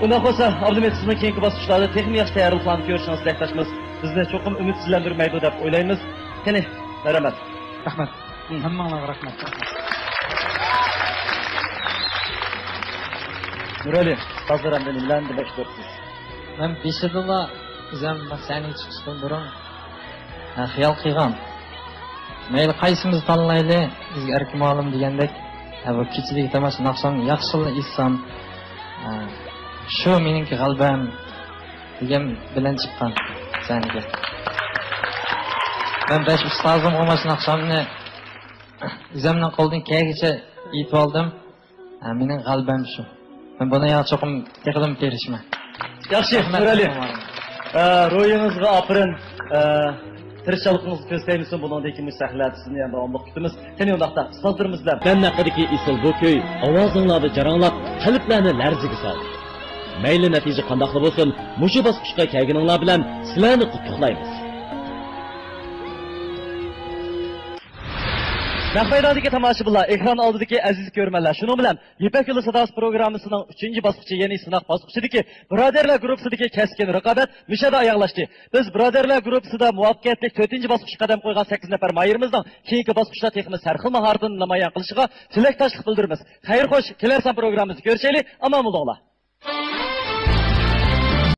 ئۇنداق بولسا، ئابلىمىت، سىزنىڭ كېيىنكى باسقۇچلاردا تېخىمۇ ياخشى تەييارلىقلارنى كۆرۈشىڭىزنى تىلەكداشمىز. بىزنى چوقۇم ئۈمىدسىزلەندۈرمەيدۇ دەپ ئويلايمىز. قېنى، مەرھەمەت. رەھمەت. ھەممىڭلارغا رەھمەت. نۇرئەلى، ھازىر ئەمدى نېمىلەرنى دېمەكچى بولۇپسىز؟ مەن بېشىدىلا ئۆزۈم سەھنىگە چىقىشتىن بۇرۇن، ھە، خىيال قىلغان. مەيلى قايسىمىز تاللايلى، بىزگە ئەركىن مۇئەللىم دېگەندەك، ھە، بۇ كېچىدىكى تاماشا ناخشامنى ياخشىلا ئېيتسام، ھە، شۇ مېنىڭكى غەلىبەم دېگەن بىلەن چىققان سەھنىگە. مەن بەش ئۇستازىمغىمۇ شۇ ناخشامنى ئۆزۈمنىڭ قولىدىن كەلگىچە ئېيتىۋالدىم. ھە، مېنىڭ غەلىبەم شۇ. مەن بۇنىڭغا چوقۇم تېخىدىمۇ تىرىشىمەن. ياخشى، رەھمەت. نۇرئەلى. ئە، روھىڭىزغا ئاپىرىن. ئە، تىرىشچانلىقىڭىزنى كۆز تەگمىسۇن، بۇنىڭدىن كېيىن مۇشۇ سەھنىلەردە سىزنى يەنە داۋاملىق كۈتىمىز. قېنى ئۇنداقتا، ئۇستازلىرىمىز بىلەن. مەن ھەققىدىكى ئېسىل بۇ كۈي ئاۋازىڭلاردا جاراڭلاپ، قەلبلەرنى لەرزىگە سالدى. مەيلى نەتىجە قانداقلا بولسۇن، مۇشۇ باسقۇچقا كەلگىنىڭلار بىلەن سىلەرنى قۇتلۇقلايمىز. نەق مەيداندىكى تاماشىبىنلار، ئېكران ئالدىدىكى ئەزىز كۆرۈرمەنلەر، شۇنىڭ بىلەن يىپەك يولى ساداسى پروگراممىسىنىڭ ئۈچىنچى باسقۇچى، يەنى سىناق باسقۇچىدىكى بۇرادەرلەر گۇرۇپپىسىدىكى كەسكىن رىقابەت مۇشۇ يەردە ئاياغلاشتى. بىز بۇرادەرلەر گۇرۇپپىسىدا مۇۋەپپەقىيەتلىك تۆتىنچى باسقۇچقا قەدەم قويغان سەككىز نەپەر ماھىرىمىزنىڭ كېيىنكى باسقۇچتا تېخىمۇ سەرخىل ماھارىتىنى نامايان قىلىشىغا تىلەكداشلىق بىلدۈرىمىز. خەير خوش، كېلەر سان پروگراممىمىزدا كۆرۈشەيلى، ئامان بولۇڭلار.